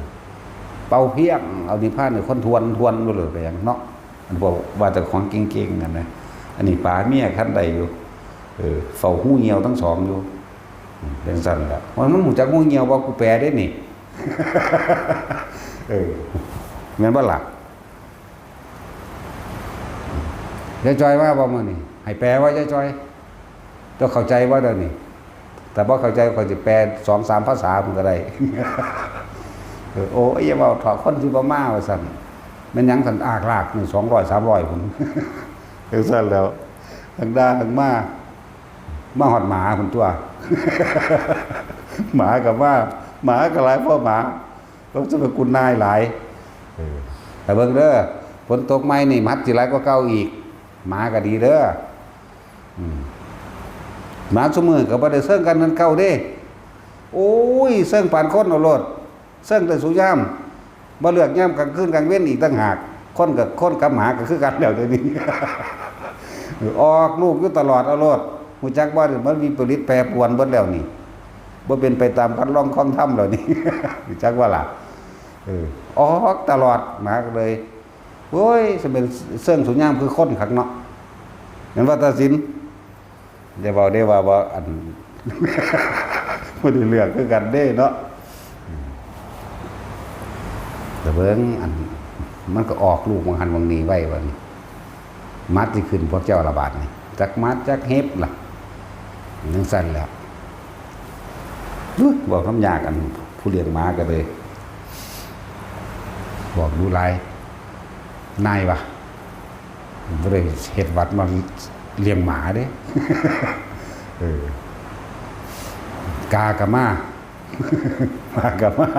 เป่าเพียง เอานิพพานให้คนทวน ทวนบ่เลยไปหยังเนาะ อันพวกว่าแต่ของเก่งๆนั่นนะ อันนี้ป๋าเมียคันใดอยู่ เออ เฝ้าหูเหี่ยวทั้งสองอยู่ อืม เป็นซั่นแหละ ว่ามันรู้จักหูเหี่ยวบ่ กูแปลได้นี่ เออ แม่นบ่ล่ะ ยายจอยว่าบ่มื้อนี้ ให้แปลว่ายายจอย เจ้าเข้าใจบ่เดี๋ยวนี้ แต่บ่เข้าใจข้อยสิแปลสองสามภาษามันก็ได้ เออ โอ้ย อย่าเว้าเถาะ คนสิบ่มาว่าซั่น แม่นหยังซั่น อากลากนี่ สองร้อย สามร้อย พุ้น จั่งซั่นแล้ว ทั้งด่าทั้งมา มาฮอดหมาพุ้นตั๊ว หมาก็มา หมาก็หลายกว่าหมา ต้องจะไปกุนนายหลาย เออ แต่เบิ่งเด้อ ฝนตกใหม่นี่ หมัดสิหลายกว่าเก่าอีก หมาก็ดีเด้อ อืม หมาซุมื้อก็บ่ได้เซิงกันเหมือนเก่าเด้ โอ้ย เซิงปานคนเอาโลด เซิงแต่ซุยาม บ่เลือกยามกลางคืนกลางเว็นอีกต่างหาก คนกับคนกับหมาก็คือกันแล้วเดี๋ยวนี้ ออกลูกอยู่ตลอดเอาโลด ฮู้จักบ่ มันวิปริตแปรปรวนเบิดแล้วนี่ บ่เป็นไปตามคัดลองความธรรมแล้วนี่ ฮู้จักบ่ล่ะ เออ ออกตลอด หมาก็เลย โอ้ย จะเป็นเซิงซุยามคือคนคักเนาะ แม่นว่าตัดสิน ได้เว้าได้ว่าบ่ อัน บ่ได้เลือกคือกันเด้เนาะ แต่เบิ่งอัน มันก็ออกลูกหม่องหั่นหม่องนี่ไว้บัดนี้ หมัดสิขึ้นพวกเจ้าละบาดนี่ จักหมัดจักเห็บล่ะ จั่งซั่นแหละ อุ๊ย บอกนำยาก อันผู้เลี้ยงหมาก็เลย บอกดูหลาย นายว่ะ บ่ได้เฮ็ดวัดมาเลี้ยงหมาเด้ เออ กาก็มา หมาก็มา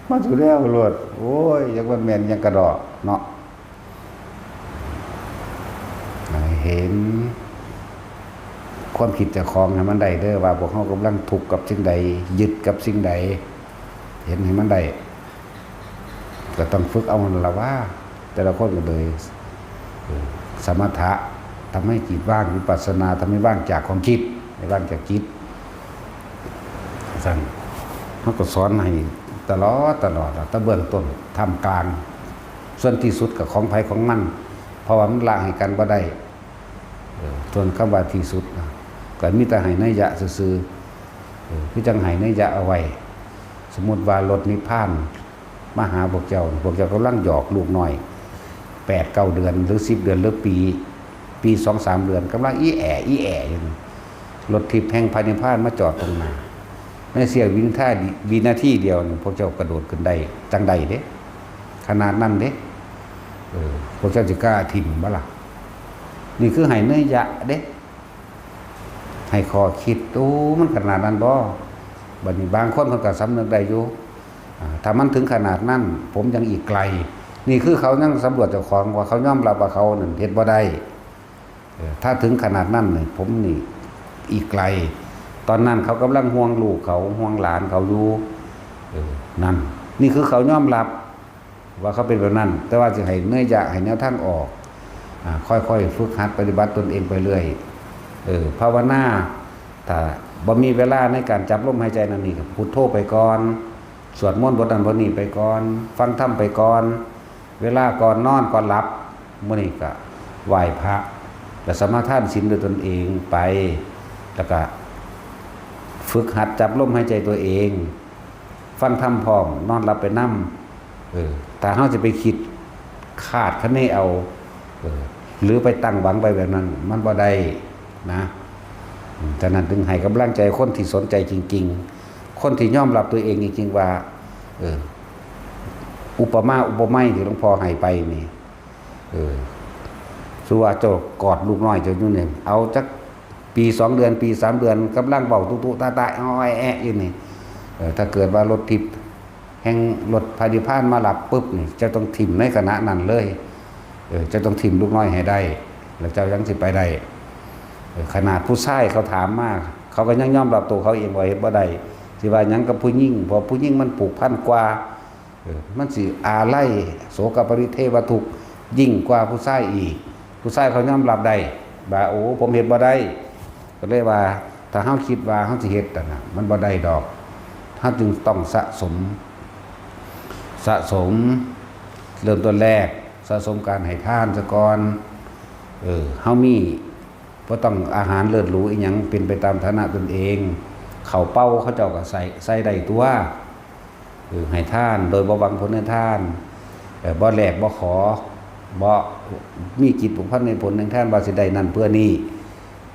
มาสู่แนวโลด โอ้ย จักมันแม่นหยังกะดอกเนาะ ให้เห็นความคิดเจ้าของให้มันได้เด้อ ว่าพวกเฮากำลังทุกข์กับสิ่งใด ยึดกับสิ่งใด เห็นให้มันได้ ก็ต้องฝึกเอานั่นล่ะว่า แต่ละคนก็เลย เออ สมถะ ทำให้จิตว่าง วิปัสสนา ทำให้ว่างจากความคิด ให้ว่างจากจิต ซั่น เฮาก็สอนให้ตลอด ตลอดล่ะ แต่เบื้องต้น ท่ามกลาง ส่วนที่สุดก็ของไผของมัน เพราะว่ามันละให้กันบ่ได้ เออ ส่วนคำว่าที่สุดนะ ก็มีแต่ให้นัยยะซื่อๆ เออ คือจั่งให้นัยยะเอาไว้ สมมุติว่ารถนิพพานมาหาพวกเจ้า พวกเจ้ากำลังหยอกลูกน้อย แปดเก้าเดือน หรือสิบเดือน หรือปี ปีสองสามเดือน กำลังอีแอ่อีแอ่อยู่นี่ รถทิพย์แห่งพระนิพพานมาจอดตรงหน้า ในเสี้ยววินาที วินาทีเดียวนี่ พวกเจ้ากระโดดขึ้นได้ จั่งใดเด้ ขนาดนั้นเด้ เออ พวกเจ้าสิกล้าถิ่มบ่ล่ะ นี่คือให้นัยยะเด้ ให้ข้อคิด โอ้ มันขนาดนั้นบ่ บัดนี้บางคนเพิ่นก็สำนึกได้อยู่ อ่า ถ้ามันถึงขนาดนั้น ผมยังอีกไกล นี่คือเขายังสำรวจเจ้าของ ว่าเขายอมรับว่าเขานั่นเฮ็ดบ่ได้ เออ ถ้าถึงขนาดนั้นเนี่ย ผมนี่อีกไกล ตอนนั้นเขากำลังห่วงลูกเขา ห่วงหลานเขาอยู่ เออ นั่น นี่คือเขายอมรับว่าเขาเป็นแบบนั้น แต่ว่าสิให้เนยยะ ให้แนวทางออก อ่า ค่อยๆ ฝึกหัดปฏิบัติตนเองไปเรื่อย เออ ภาวนา ถ้าบ่มีเวลาในการจับลมหายใจนั่นนี่ ก็พุทโธไปก่อน สวดมนต์บทนั้นบทนี้ไปก่อน ฟังธรรมไปก่อน เวลาก่อนนอนก่อนหลับ มื้อนี้ก็ไหว้พระ และสมาทานศีลด้วยตนเองไป แล้วก็ฝึกหัดจับลมหายใจตัวเอง ฟังธรรมพร้อม นอนหลับไปนำ เออ ถ้าเราจะไปคิดคาดคะเนเอา เออ หรือไปตั้งหวังไปแบบนั้น มันบ่ได้นะ อืม ฉะนั้นจึงให้กำลังใจคนที่สนใจจริงๆ คนที่ยอมรับตัวเองจริงๆ ว่า เออ อุปมาอุปไมยที่หลวงพ่อให้ไปนี่ เออ สมมุติว่าเจ้ากอดลูกน้อยเจ้าอยู่เนี่ย เอาจักปีสองเดือน ปีสามเดือน กำลังเว้าตุ๊ตุ๊ตาตา อ้อยแอะอยู่นี่ เออ ถ้าเกิดว่ารถทิพย์ แห่งรถพระนิพพานมารับปุ๊บนี่ เจ้าต้องถิ่มในขณะนั้นเลย เออ เจ้าต้องถิ่มลูกน้อยให้ได้ แล้วเจ้ายังสิไปได้ เออ ขนาดผู้ชายเขาถามมา เขาก็ยังยอมรับตัวเขาเองว่าเฮ็ดบ่ได้ สิว่าหยังกับผู้หญิง เพราะผู้หญิงมันผูกพันกว่า เออ มันสิอาลัยโศกปริเทวทุกข์ยิ่งกว่าผู้ชายอีก ผู้ชายเขายอมรับได้ว่า โอ้ ผมเฮ็ดบ่ได้ ก็เลยว่า ถ้าเราคิดว่าเราสิเฮ็ดนั่นน่ะ มันบ่ได้ดอก เราจึงต้องสะสม สะสม เริ่มต้นแรก สะสมการให้ทานซะก่อน เออ เรามี บ่ต้องอาหารเลิศหรูอิหยัง เป็นไปตามฐานะตนเอง ข้าวเปล่าเขาเจ้าก็ใส่ ใส่ได้ตั๊ว เออ ให้ทานโดยบ่หวังผลในทาน เออ บ่แลกบ่ขอ บ่มีจิตผูกพันในผลในทาน ว่าสิได้นั่นเพื่อนี่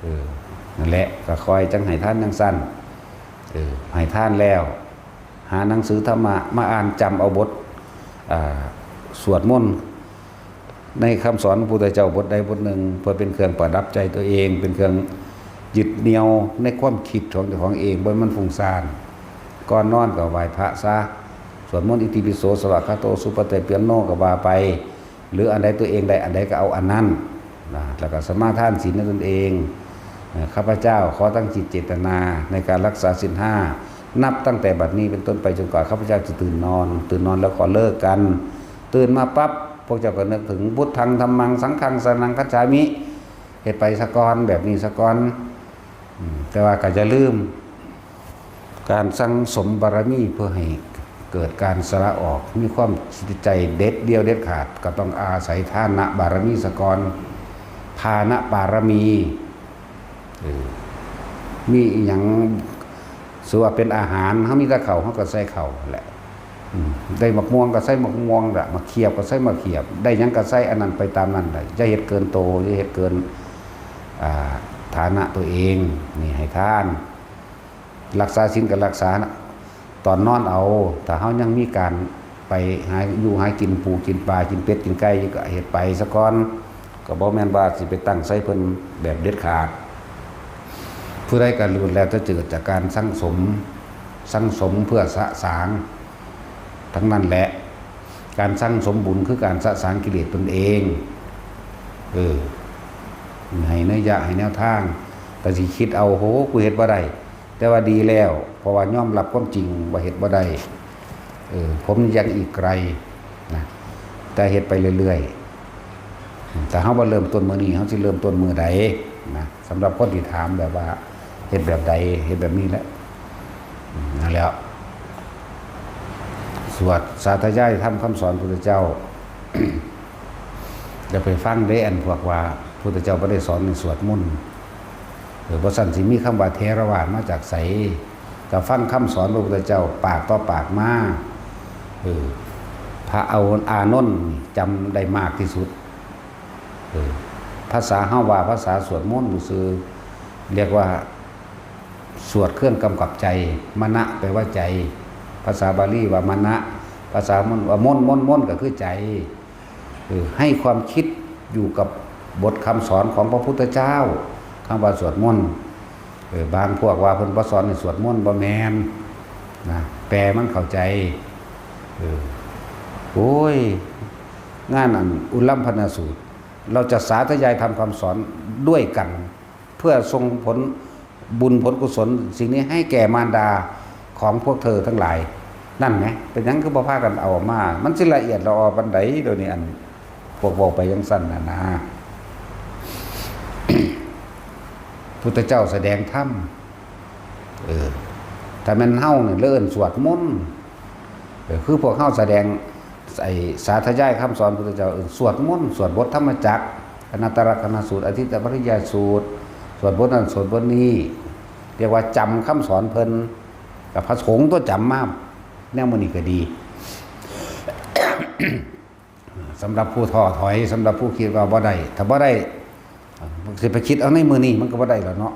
เออ นั่นแหละ ก็ค่อยจั่งให้ทานจั่งซั้น เออ ให้ทานแล้ว หาหนังสือธรรมะมาอ่าน จำเอาบท อ่า สวดมนต์ ในคำสอนพระพุทธเจ้าบทใดบทหนึ่ง เพื่อเป็นเครื่องประดับใจตัวเอง เป็นเครื่องยึดเหนี่ยวในความคิดของเจ้าของเอง บ่ให้มันฟุ้งซ่าน ก่อนนอนก็ไหว้พระซะ สวดมนต์อิติปิโสสวากขาโตสุปฏิปันโนก็ว่าไป หรืออันใดตัวเองได้อันใดก็เอาอันนั้นนะ แล้วก็สมาทานศีลในตนเอง เอ่อ ข้าพเจ้าขอตั้งจิตเจตนาในการรักษาศีลห้า นับตั้งแต่บัดนี้เป็นต้นไปจนกว่าข้าพเจ้าจะตื่นนอน ตื่นนอนแล้วขอเลิกกัน ตื่นมาปั๊บ พวกเจ้าก็นึกถึง พุทธัง ธัมมัง สังฆัง สรณังคัจฉามิ เฮ็ดไปซะก่อน แบบนี้ซะก่อน อืม แต่ว่าก็อย่าลืม การสั่งสมบารมีเพื่อให้เกิดการสละออก มีความจิตใจเด็ดเดี่ยวเด็ดขาด ก็ต้องอาศัยทานบารมีซะก่อน ทานบารมี เออ มีอิหยัง สมมุติว่าเป็นอาหาร เฮามีแต่ข้าว เฮาก็ใส่ข้าวนั่นแหละ อืม ได้หมากม่วงก็ใส่หมากม่วงละ หมากเขียบก็ใส่หมากเขียบ ได้หยังก็ใส่อันนั้นไปตามนั้นแหละ อย่าเฮ็ดเกินโต อย่าเฮ็ดเกิน อ่า ฐานะตัวเอง นี่ให้ทาน รักษาศีลก็รักษาตอนนอนเอา ถ้าเฮายังมีการไปหาอยู่หากิน ปูกินปลา กินเป็ดกินไก่อยู่ ก็เฮ็ดไปซะก่อน ก็บ่แม่นว่าสิไปตั้งใส่เพิ่นแบบเด็ดขาด ผู้ใดก็ล้วนแล้วแต่เกิดจากการสั่งสม สั่งสมเพื่อสะสาง ทั้งนั้นแหละ การสั่งสมบุญคือการสะสางกิเลสตนเอง เออ ให้นัยยะ ให้แนวทาง แต่สิคิดเอา โห กูเฮ็ดบ่ได้ แต่ว่าดีแล้ว เพราะว่ายอมรับความจริงว่าเฮ็ดบ่ได้ เออ ผมยังอีกไกลนะ แต่เฮ็ดไปเรื่อยๆ แต่เฮาบ่เริ่มต้นมื้อนี้ เฮาสิเริ่มต้นมื้อใดนะ สำหรับคนที่ถามแบบว่า เฮ็ดแบบใด เฮ็ดแบบนี้แหละ อืม นั่นแหละ สวดสาธยายธรรมคำสอนพุทธเจ้า อย่าไปฟังเด้ อันพวกว่าพุทธเจ้าบ่ได้สอนให้สวดมนต์ เออ บ่ซั้นสิมีคำว่าเถรวาทมาจากไส ก็ฟังคำสอนพระพุทธเจ้าปากต่อปากมา เออ พระอานนท์นี่จำได้มากที่สุด เออ ภาษาเฮาว่าภาษาสวดมนต์ซื่อ เรียกว่าสวดเครื่องกำกับใจ มนะแปลว่าใจ ภาษาบาลีว่ามนะ ภาษามนต์ว่ามนต์ มนต์ มนต์ก็คือใจ เออ ให้ความคิดอยู่กับบทคำสอนของพระพุทธเจ้า คำว่าสวดมนต์ เออ บางพวกว่าเพิ่นบ่สอนให้สวดมนต์ บ่แม่นนะ แปลมันเข้าใจ เออ โอ้ย งานอันอุลัมพนสูตร เราจะสาธยายธรรมคำสอน ด้วยกัน เพื่อส่งผลบุญผลกุศลสิ่งนี้ให้แก่มารดาของพวกเธอทั้งหลาย นั่นไง เป็นหยังคือบ่พากันเอาออกมา มันสิละเอียดละออปานใด โดยนี้อันพวกเว้าไปจังซั่นน่ะนะ พุทธเจ้าแสดงธรรม เออ ถ้าแม่นเฮาเนี่ยเริ่นสวดมนต์ เออ คือพวกเฮาแสดง ไอ้สาธยายคำสอนพุทธเจ้า เออ สวดมนต์ สวดบทธรรมจักร อนัตตลักษณสูตร อธิตปริยายสูตร สวดบทนั้นสวดบทนี้ เรียกว่าจำคำสอนเพิ่น กับพระสงฆ์ตัวจำมา แนวมื้อนี้ก็ดี สำหรับผู้ท้อถอย สำหรับผู้คิดว่าบ่ได้ ถ้าบ่ได้ สิไปคิดเอาในมื้อนี้มันก็บ่ได้แล้วเนาะ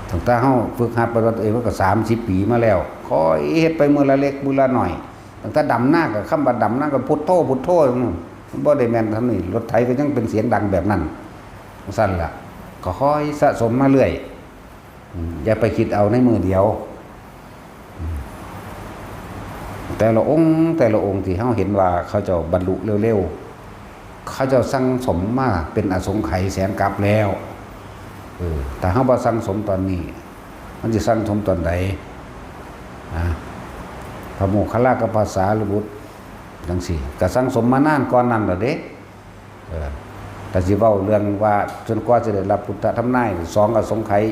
ตั้งแต่เฮาฝึกหัดปฏิบัติตัวเองมันก็สามสิบปีมาแล้ว ค่อยเฮ็ดไปมื้อละเล็กมื้อละน้อย ตั้งแต่ดำนาก็ คำว่าดำนาก็พุทโธ พุทโธ มันบ่ได้แม่นเท่านี้ รถไถก็ยังเป็นเสียงดังแบบนั้น จั่งซั่นล่ะ ก็ค่อยสะสมมาเรื่อย อืม อย่าไปคิดเอาในมื้อเดียว อืม แต่ละองค์ แต่ละองค์ที่เฮาเห็นว่าเขาเจ้าบรรลุเร็วๆ เขาเจ้าสั่งสมมาเป็นอสงไขยแสนกัปแล้ว เออ ถ้าเฮาบ่สั่งสมตอนนี้ มันสิสั่งสมตอนใด อ่า พระโมคคัลลากับพระสารีบุตรจั่งซี้ ก็สั่งสมมานานก่อนนั้นแล้วเด้ เออ แต่สิเว้าเรื่องว่าจนกว่าจะได้รับพุทธธรรมนาย สองอสงไขย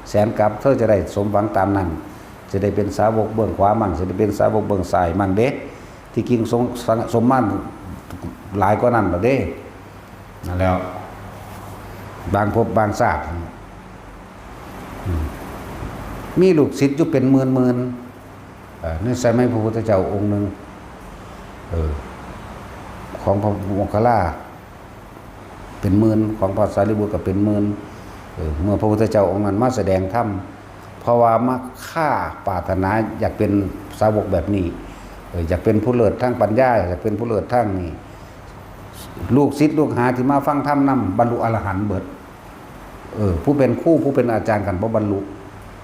แสนกัป เธอจะได้สมหวังตามนั้น จะได้เป็นสาวกเบื้องขวามั่ง จะได้เป็นสาวกเบื้องซ้ายมั่งเด้ ที่จริงสง สง สมมาหลายกว่านั้นแล้วเด้ นั่นแล้ว บางภพบางชาติ อืม มีลูกศิษย์อยู่เป็นหมื่นๆ เอ่อ ในสมัยพระพุทธเจ้าองค์หนึ่ง เออ ของพระโมคคัลลา เป็นหมื่น ของพระสารีบุตรก็เป็นหมื่น เออ เมื่อพระพุทธเจ้าองค์นั้นมาแสดงธรรม เพราะว่ามาฆ่าปรารถนาอยากเป็นสาวกแบบนี้ เออ อยากเป็นผู้เลิศทางปัญญา อยากเป็นผู้เลิศทางนี้ ลูกศิษย์ลูกหาที่มาฟังธรรมนำบรรลุอรหันต์เบิด เออ ผู้เป็นครูผู้เป็นอาจารย์กันบ่บรรลุ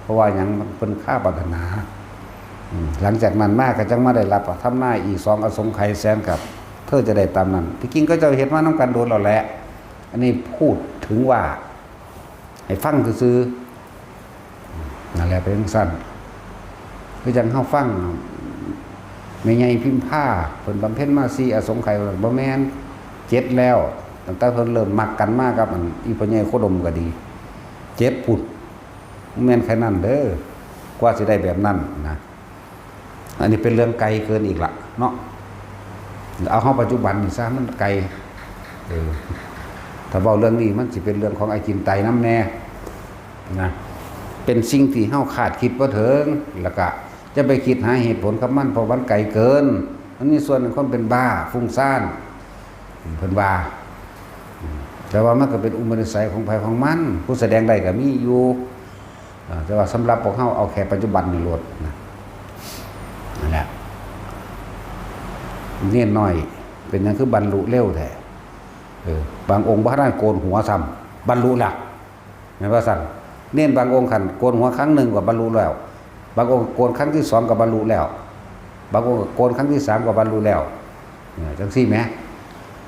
เพราะว่าหยัง เพิ่นฆ่าปรารถนา อืม หลังจากนั้นมาก็จังมาได้รับธรรมนายอีกสองอสงไขยแสนกัป เธอจะได้ตามนั้น ที่จริงเขาเจ้าเฮ็ดมานำกันโดนแล้วแหละ อันนี้พูดถึงว่า ให้ฟังซื่อๆ นั่นแหละเป็นจั่งซั่น คือจั่งเฮาฟังแม่ใหญ่พิมพา เพิ่นบำเพ็ญมาสี่อสงไขย บ่แม่น เจ็ดแล้ว ตั้งแต่เพิ่นเริ่มมักกันมากับอันอีพ่อใหญ่โคดมก็ดี เจ็ดพุ้น บ่แม่นแค่นั้นเด้อ กว่าสิได้แบบนั้นนะ อันนี้เป็นเรื่องไกลเกินอีกละเนาะ เอาเฮาปัจจุบันนี่ซะ มันไกล เออ ถ้าเว้าเรื่องนี้มันสิเป็นเรื่องของอาจินไตยนำแน่นะ เป็นสิ่งที่เฮาคาดคิดบ่ถึง แล้วก็จะไปคิดหาเหตุผลกับมัน เพราะมันไกลเกิน มันมีส่วนของความเป็นบ้า ฟุ้งซ่าน เพิ่นว่า แต่ว่ามันก็เป็นอุปนิสัยของไผของมัน ผู้แสดงได้ก็มีอยู่ อ่า แต่ว่าสำหรับพวกเฮาเอาแค่ปัจจุบันนี่โลดนะ นั่นแหละ เณรน้อยเป็นหยังคือบรรลุเร็วแท้ เออ บางองค์บ่ทันโกนหัวซ้ำ บรรลุแล้ว แม่นว่าซั่น เณรบางองค์คันโกนหัวครั้งหนึ่งก็บรรลุแล้ว บางองค์โกนครั้งที่สองก็บรรลุแล้ว บางองค์ก็โกนครั้งที่สามก็บรรลุแล้ว เออ จั่งซี้แหม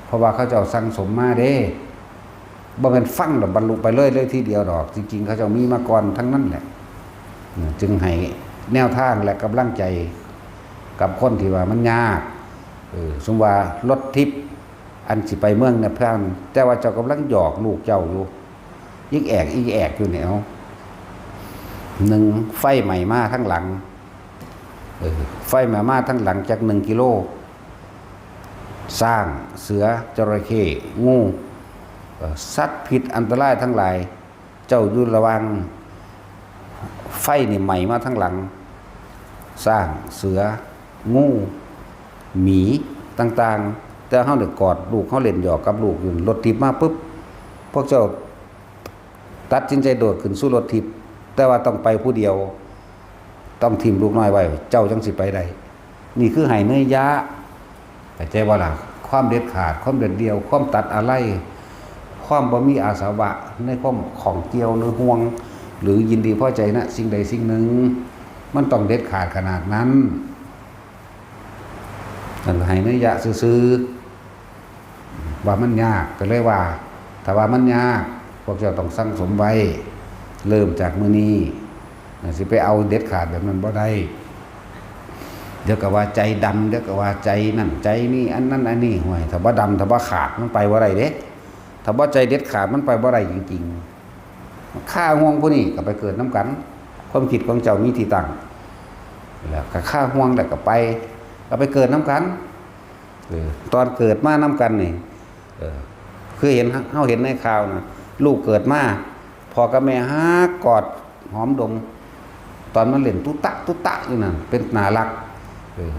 เพราะว่าเขาเจ้าสั่งสมมาเด้ บ่แม่นฟังแล้วบรรลุไปเลย เลยทีเดียวดอก จริงๆ เขาเจ้ามีมาก่อนทั้งนั้นแหละ เออ จึงให้แนวทางและกำลังใจกับคนที่ว่ามันยาก เออ สมมุติว่ารถทิพย์อันสิไปเมืองนิพพาน แต่ว่าเจ้ากำลังหยอกลูกเจ้าอยู่ อิกแอกอิกแอกอยู่เนี่ย เอา หนึ่ง ไฟไหม้มาทางหลัง เออ ไฟไหม้มาทางหลังจากหนึ่งกิโล ช้าง เสือ จระเข้ งู เอ่อ สัตว์พิษอันตรายทั้งหลาย เจ้าอยู่ระหว่างไฟนี่ไหม้มาทางหลัง ช้าง เสือ งู หมี ต่างๆ แต่เฮาเนี่ยกอดลูก เฮาเล่นหยอกกับลูกอยู่ รถทิพย์มาปุ๊บ พวกเจ้าตัดสินใจโดดขึ้นสู่รถทิพย์ แต่ว่าต้องไปผู้เดียว ต้องถิ่มลูกน้อยไว้ เจ้าจั่งสิไปได้ นี่คือให้เนยยะ เข้าใจบ่ล่ะ ความเด็ดขาด ความเด็ดเดี่ยว ความตัดอาลัย ความบ่มีอาสวะในความข้องเกี่ยวหรือห่วง หรือยินดีพอใจนะสิ่งใดสิ่งหนึ่ง มันต้องเด็ดขาดขนาดนั้น นั่นให้เนยยะซื่อๆ ว่ามันยาก ก็เลยว่า ถ้าว่ามันยาก พวกเจ้าต้องสั่งสมไว้ เริ่มจากมื้อนี้ สิไปเอาเด็ดขาดแบบนั้นบ่ได้ เดี๋ยวก็ว่าใจดำ เดี๋ยวก็ว่าใจนั่นใจนี่ อันนั้นอันนี้ ห่วย ถ้าบ่ดำ ถ้าบ่ขาด มันไปบ่ได้เด้ ถ้าบ่ใจเด็ดขาด มันไปบ่ได้จริงๆ คาห่วงผู้นี้ก็ไปเกิดนำกัน ความคิดของเจ้ามีที่ตั้ง แล้วก็คาห่วงแล้วก็ไป ก็ไปเกิดนำกัน เออ ตอนเกิดมานำกันนี่ เออ คือเห็น เฮาเห็นในข่าวนะ ลูกเกิดมา พ่อกับแม่ฮักกอดหอมดม ตอนมันเล่นตุ๊ตะตุ๊ตะอยู่นั่น เป็นน่ารัก เออ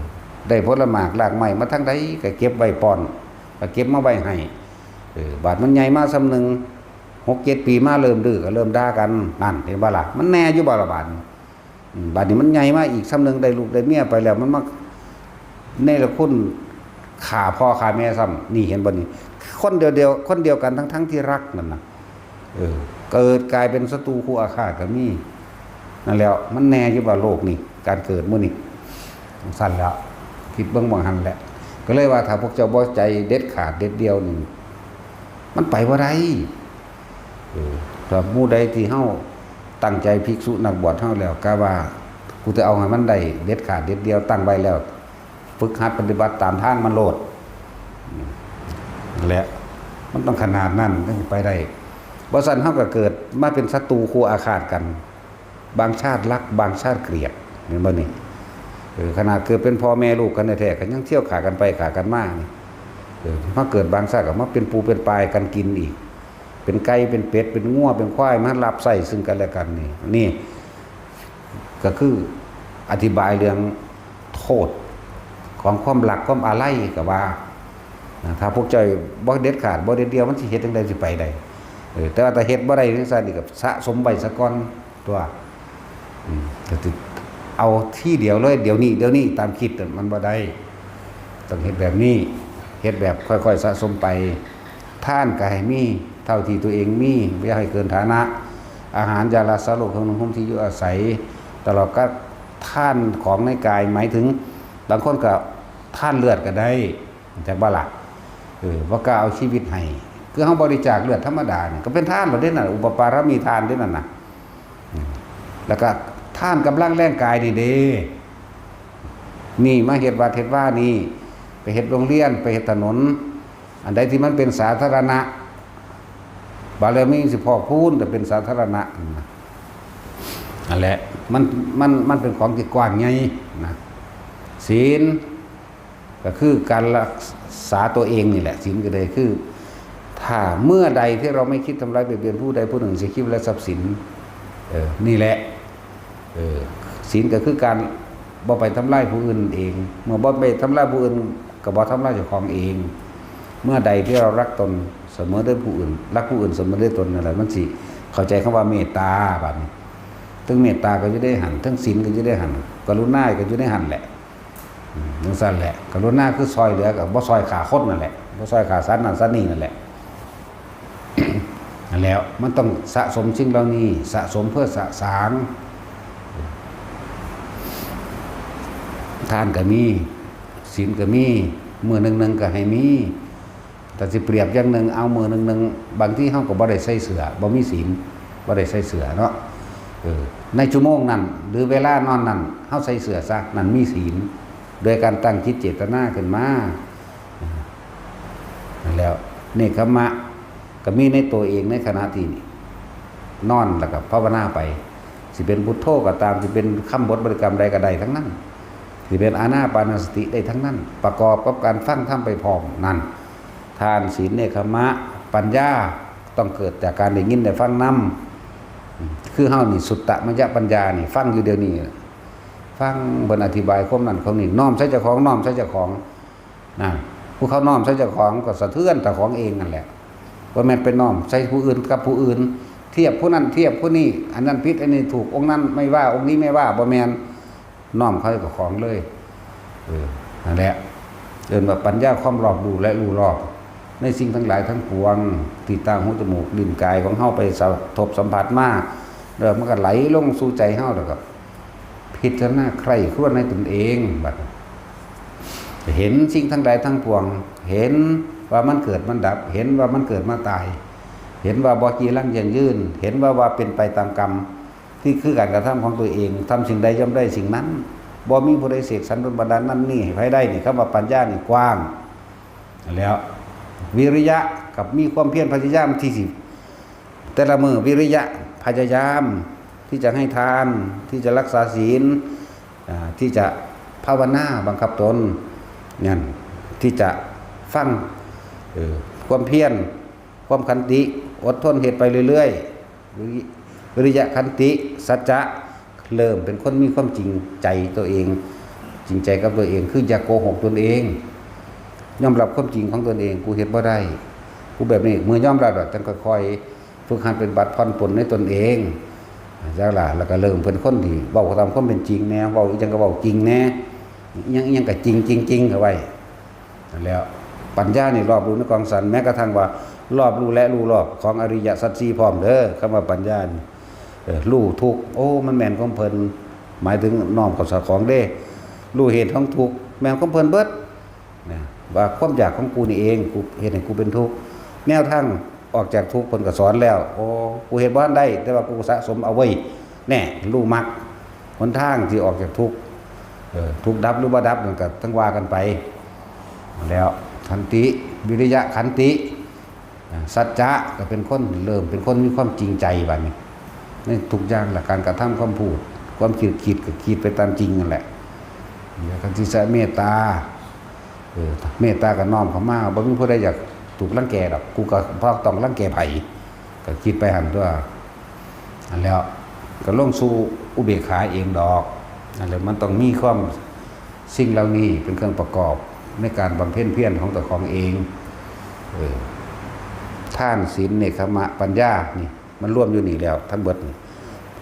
ได้ผลหมากรากไม้มาทางใดก็เก็บไว้ป้อน ก็เก็บมาไว้ให้ เออ บาดมันใหญ่มาส่ำหนึ่ง หกเจ็ดปีมาเริ่มดื้อก็เริ่มด่ากัน นั่น เห็นบ่ล่ะ มันแน่อยู่บ่ล่ะบาดนี้ อืม บาดนี้มันใหญ่มาอีกส่ำหนึ่ง ได้ลูกได้เมียไปแล้ว มันมาเนรคุณฆ่าพ่อฆ่าแม่ซ้ำ นี่ เห็นบ่นี่ คนเดียวๆ คนเดียวกันทั้งๆที่รักนั่นน่ะ เออ เกิดกลายเป็นศัตรูคู่อาฆาตก็มี นั่นแหล้ว มันแน่อยู่บ่โลกนี่ การเกิดมื้อนี้ จั่งซั้นแหล้ว คิดเบิ่งหม่องหั่นแหละ ก็เลยว่าถ้าพวกเจ้าบ่ใจเด็ดขาดเด็ดเดี่ยวนี่ มันไปบ่ได้ เออ ถ้าหมู่ใดที่เฮาตั้งใจภิกษุนักบวชเฮาแล้ว กะว่ากูจะเอาให้มันได้เด็ดขาดเด็ดเดี่ยว ตั้งไว้แล้ว ฝึกหัดปฏิบัติตามทางมันโลด อืม นั่นแหละ มันต้องขนาดนั้นถึงไปได้ บ่ซั้นเฮาก็เกิดมาเป็นศัตรูคู่อาฆาตกัน บางชาติรัก บางชาติเกลียด เห็นบ่นี่ เออ ขนาดเกิดเป็นพ่อแม่ลูกกันแท้ๆ ก็ยังเที่ยวฆ่ากันไปฆ่ากันมานี่ เออ มาเกิดบางชาติก็มาเป็นปูเป็นปลากันกินอีก เป็นไก่ เป็นเป็ด เป็นงัว เป็นควาย มารับใช้ซึ่งกันและกันนี่ นี่ ก็คืออธิบายเรื่องโทษของความรัก ความอาลัยก็ว่า นะ ถ้าพวกเจ้าบ่เด็ดขาด บ่เด็ดเดี่ยว มันสิเฮ็ดจั่งใดสิไปได้ เออ แต่ว่าถ้าเฮ็ดบ่ได้จั่งซั้นนี่ก็สะสมไว้ซะก่อน ตัว อืม ก็สิเอาทีเดียวเลย เดี๋ยวนี้ เดี๋ยวนี้ ตามคิดน่ะมันบ่ได้ ต้องเฮ็ดแบบนี้ เฮ็ดแบบค่อยๆ สะสมไป ทานก็ให้มีเท่าที่ตัวเองมี อย่าให้เกินฐานะ อาหาร ยารักษาโรค เครื่องนุ่งห่ม ที่อยู่อาศัย ตลอดก็ทานของในกาย หมายถึง บางคนก็ทานเลือดก็ได้ จักบ่ล่ะ เออ บ่กล้าเอาชีวิตให้ คือเฮาบริจาคเลือดธรรมดานี่ ก็เป็นทานแล้วเด้นั่น อุปปารมีทานเด้นั่นน่ะ อืม แล้วก็ทานกำลังแรงกายนี่เด้ นี่มาเฮ็ดวัดเฮ็ดวานี่ ไปเฮ็ดโรงเรียน ไปเฮ็ดถนน อันใดที่มันเป็นสาธารณะ บารมีสิพอกพูน แต่เป็นสาธารณะ นั่นแหละ มัน มัน มันเป็นของที่กว้างใหญ่นะ ศีล ก็คือการรักษาตัวเองนี่แหละ ศีลก็ได้คือ ถ้าเมื่อใดที่เราไม่คิดทำร้ายเบียดเบียนผู้ใดผู้หนึ่ง เสียชีวิตและทรัพย์สิน เออ นี่แหละ เออ ศีลก็คือการบ่ไปทำลายผู้อื่นเอง เมื่อบ่ไปทำลายผู้อื่น ก็บ่ทำลายเจ้าของเอง เมื่อใดที่เรารักตนเสมอด้วยผู้อื่น รักผู้อื่นเสมอด้วยตนนั่นแหละ มันสิเข้าใจคำว่าเมตตา บัดนี้ ถึงเมตตาก็อยู่ในหั่น ถึงศีลก็อยู่ในหั่น กรุณาก็อยู่ในหั่นแหละ อืม จั่งซั้นแหละ กรุณาคือซ่อยเหลือ ก็บ่ซ่อยฆ่าคนนั่นแหละ บ่ซ่อยฆ่าสัตว์นั่นสัตว์นี่นั่นแหละ นั่นแหล้ว มันต้องสะสมสิ่งเหล่านี้ สะสมเพื่อสะสาง ทานก็มี ศีลก็มี มื้อหนึ่งๆ ก็ให้มี ถ้าสิเปรียบอย่างหนึ่ง เอามื้อหนึ่งๆ บางทีเฮาก็บ่ได้ใส่เสื้อ บ่มีศีล บ่ได้ใส่เสื้อเนาะ เออ ในชั่วโมงนั้น หรือเวลานอนนั้น เฮาใส่เสื้อซะ นั่นมีศีล โดยการตั้งจิตเจตนาขึ้นมา นั่นแหล้ว เนกขัมมะ ก็มีในตัวเองในขณะที่นอนแล้วก็ภาวนาไป สิเป็นพุทโธก็ตาม สิเป็นคำบทบริกรรมใดก็ได้ทั้งนั้น สิเป็นอานาปานสติได้ทั้งนั้น ประกอบกับการฟังธรรมไปพร้อมนั่น ทาน ศีล เนกขัมมะ ปัญญา ต้องเกิดจากการได้ยินได้ฟังนำ คือเฮานี่สุตตมยปัญญานี่ ฟังอยู่เดี๋ยวนี้ ฟังเพิ่นอธิบายความนั้นความนี้ น้อมใส่เจ้าของ น้อมใส่เจ้าของ นะ ผู้เขาน้อมใส่เจ้าของก็สะเทือนเจ้าของเองนั่นแหละ บ่แม่นไปน้อมใส่ผู้อื่นกับผู้อื่น เทียบผู้นั้นเทียบผู้นี้ อันนั้นผิด อันนี้ถูก องค์นั้นไม่ว่า องค์นี้ไม่ว่า บ่แม่น น้อมเข้าเจ้าของเลย เออ นั่นแหละ เอิ้นว่าปัญญาความรอบรู้และรู้รอบ ในสิ่งทั้งหลายทั้งปวง ที่ตา หู จมูก ลิ้น กายของเฮาไปสะทบสัมผัสมา แล้วมันก็ไหลลงสู่ใจเฮา แล้วก็พิจารณาใคร่ครวญในตนเอง บัดนี้ เห็นสิ่งทั้งหลายทั้งปวง เห็นว่ามันเกิดมันดับ เห็นว่ามันเกิดมาตาย เห็นว่าบ่จีรังยั่งยืน เห็นว่า ว่าเป็นไปตามกรรม ที่คือการกระทำของตัวเอง ทำสิ่งใดย่อมได้สิ่งนั้น บ่มีผู้ใดเสกสรรดลบันดาลนั่นนี่ให้ใครได้นี่ คำว่าปัญญานี่กว้าง แล้ววิริยะกับมีความเพียรพยายามที่สิ แต่ละมื้อวิริยะพยายามที่จะให้ทาน ที่จะรักษาศีล อ่า ที่จะภาวนาบังคับตน นั่น ที่จะฟัง เออ ความเพียร ความขันติ อดทนเฮ็ดไปเรื่อยๆ วิริ วิริยะขันติ สัจจะ เริ่มเป็นคนมีความจริงใจตัวเอง จริงใจกับตัวเอง คืออย่าโกหกตนเอง ยอมรับความจริงของตนเอง กูเฮ็ดบ่ได้ กูแบบนี้ เมื่อยอมรับแล้ว จั่งค่อยๆ ฝึกหัดเป็นบัดผ่อนปลนในตนเอง จั่งล่ะ แล้วก็เริ่มเป็นคนที่เว้าตามความเป็นจริงแหน่ เว้าอีหยังก็เว้าจริงแหน่ อีหยัง อีหยังก็จริง จริง จริงเข้าไว้ นั่นแหล้ว ปัญญานี่รอบรู้ในกองสัน แม้กระทั่งว่ารอบรู้และรู้รอบของอริยสัจสี่พร้อมเด้อ คำว่าปัญญานี่ เออ รู้ทุกข์ โอ้ มันแม่นของเพิ่น หมายถึงน้อมเข้าใส่ของเด้ รู้เหตุของทุกข์ แม่นของเพิ่นเบิด นะ ว่าความอยากของกูนี่เอง กูเฮ็ดให้กูเป็นทุกข์ แนวทางออกจากทุกข์เพิ่นก็สอนแล้ว โอ้ กูเฮ็ดบ่ทันได้ แต่ว่ากูสะสมเอาไว้ แน่ รู้มรรค หนทางที่ออกจากทุกข์ เออ ทุกข์ดับหรือบ่ดับนั่นก็ต้องว่ากันไป แล้ว ขันติ วิริยะขันติ อ่า สัจจะก็เป็นคนเริ่มเป็นคนมีความจริงใจบัดนี้ ในทุกอย่างล่ะ การกระทำ ความพูด ความคิด คิดก็คิดไปตามจริงนั่นแหละ แล้วก็ที่จะเมตตา เออ เมตตาก็น้อมเข้ามา บ่มีผู้ใดอยากถูกรังแกดอก กูก็บ่ต้องรังแกไผ ก็คิดไปหั่นตั๊ว อันแล้วก็ลงสู่อุเบกขาเองดอก อันแล้วมันต้องมีความ สิ่งเหล่านี้เป็นเครื่องประกอบในการบำเพ็ญเพียรของเจ้าของเอง เออ ทาน ศีล เนกขัมมะ ปัญญา นี่ มันรวมอยู่นี่แล้วทั้งเบิดนี่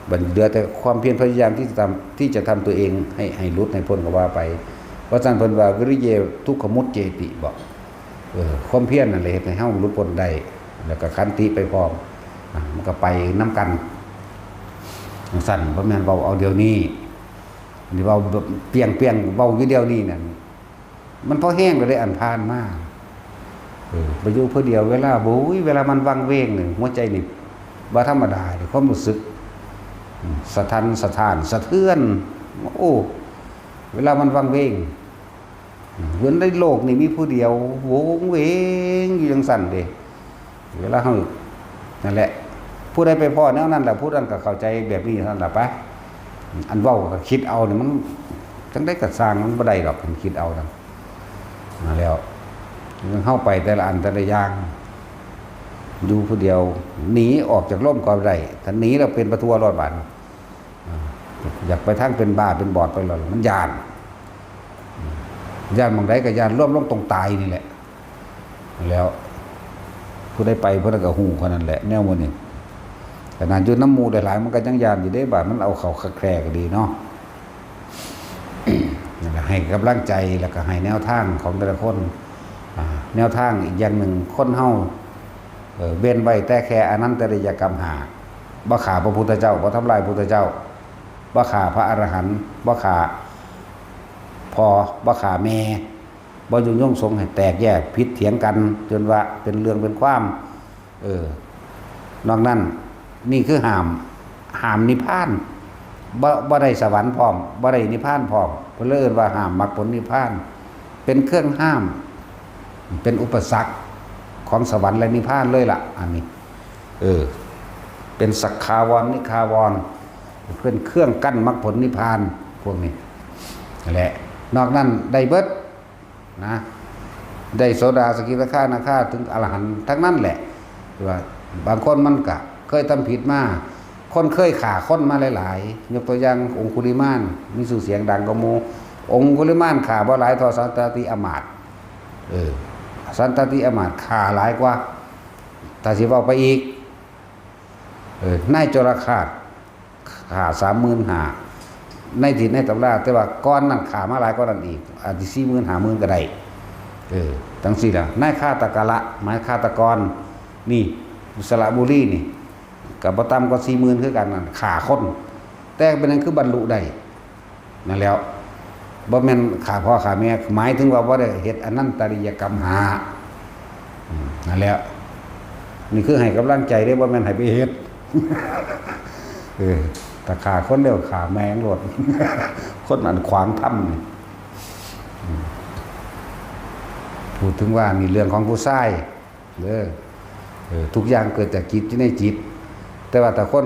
บัดเหลือแต่ความเพียรพยายามที่จะทำ ที่จะทำตัวเองให้ ให้หลุดให้พ้นก็ว่าไป เพราะฉะนั้นเพิ่นว่า วิริเย ทุกขมุจเจติ บอก เออ ความเพียรนั่นแหละเฮ็ดให้เฮาหลุดพ้นได้ แล้วก็ขันติไปพร้อม อ่ะ มันก็ไปนำกัน จั่งซั้น บ่แม่นเว้าเอาเดี๋ยวนี้ นี่เว้าแบบเปรี้ยงๆ เว้าอยู่เดี๋ยวนี้นั่น มันพอแฮงแล้วเด้ อันผ่านมา เออ ไปอยู่ผู้เดียว เวลา โอ้ย เวลามันวังเวงนี่ หัวใจนี่บ่ธรรมดาเด้ ความรู้สึก อืม สะทันสะท้าน สะเทือน โอ้ เวลามันวังเวง อืม เหมือนในโลกนี่มีผู้เดียว โวงเวงอยู่จั่งซั้นเด้ เวลาเฮา นั่นแหละ ผู้ใดไปพ้อแนวนั้นล่ะ ผู้นั้นก็เข้าใจแบบนี้เท่านั้นล่ะไป อันเว้าก็คิดเอานี่มัน จั่งใดก็ซ่าง มันบ่ได้ดอก คันคิดเอานั่น มาแล้ว เฮาไปแต่ละอันแต่ละอย่าง อยู่ผู้เดียว หนีออกจากลมก็บ่ได้ ถ้าหนีแล้วเป็นปะทัวรอดบาด อ่า อยากไปทางเป็นบ้าเป็นบอดไปแล้ว มันย้าน ย้านหม่องใดก็ย้าน รวมลงตรงตายนี่แหละ แล้ว ผู้ใดไปผู้นั้นก็ฮู้เท่านั้นแหละ แนวหมู่นี้ ขนาดอยู่นำหมู่หลายๆ มันก็ยังย้านอยู่เด้ บาดมันเอาเข้าคักแคร่ก็ดีเนาะ นั่นล่ะ ให้กำลังใจ แล้วก็ให้แนวทางของแต่ละคน อ่า แนวทางอีกอย่างหนึ่ง คนเฮา เอ่อ เว้นไว้แต่แค่อนันตริยกรรมห้า บ่ฆ่าพระพุทธเจ้า บ่ทำลายพุทธเจ้า บ่ฆ่าพระอรหันต์ บ่ฆ่าพ่อ บ่ฆ่าแม่ บ่ยุยงส่งให้แตกแยกผิดเถียงกัน จนว่าเป็นเรื่องเป็นความ เออ นอกนั้น นี่คือห้าม ห้ามนิพพาน บ่ บ่ได้สวรรค์พร้อม บ่ได้นิพพานพร้อม เพิ่นเลยเอิ้นว่าห้ามมรรคผลนิพพาน เป็นเครื่องห้าม เป็นอุปสรรคของสวรรค์และนิพพานเลยล่ะ อันนี้ เออ เป็นสักขาวร นิขาวร เป็นเครื่องกั้นมรรคผลนิพพาน พวกนี้ นั่นแหละ นอกนั้นได้เบิด นะ ได้โสดา สกิทาคา นาคา ถึงอรหันต์ทั้งนั้นแหละ ว่าบางคนมันก็เคยทำผิดมา คนเคยฆ่าคนมาหลายๆ ยกตัวอย่างองคุลิมาน มีชื่อเสียงดังกว่าหมู่ องคุลิมานฆ่าบ่หลายเท่าสันตติอมาตย์ เออ สันตติอมาตย์ฆ่าหลายกว่า ถ้าสิเว้าไปอีก เออ นายจรคาสฆ่าสามหมื่นห้า ในที่ในตำรา แต่ว่าก่อนนั้นฆ่ามาหลายกว่านั้นอีก อาจสิสี่หมื่น ห้าหมื่น ก็ได้ เออ จั่งซี้ล่ะ นายฆาตกะละ หมายฆาตกร นี่ สระบุรีนี่ ก็บ่ต่ำกว่าสี่หมื่น คือกันนั่น ฆ่าคน แต่เป็นหยังคือบรรลุได้ นั่นแหล้ว บ่แม่นฆ่าพ่อฆ่าแม่ หมายถึงว่าบ่ได้เฮ็ดอนันตริยกรรมห้า อืม นั่นแหละ นี่คือให้กำลังใจเด้ บ่แม่นให้ไปเฮ็ด เออ ถ้าฆ่าคนแล้วฆ่าแม่งโลด คนอันขวางธรรมนี่ พูดถึงว่านี่เรื่องของผู้ชายเด้อ เออ ทุกอย่างเกิดจากจิต อยู่ในจิต แต่ว่าถ้าคน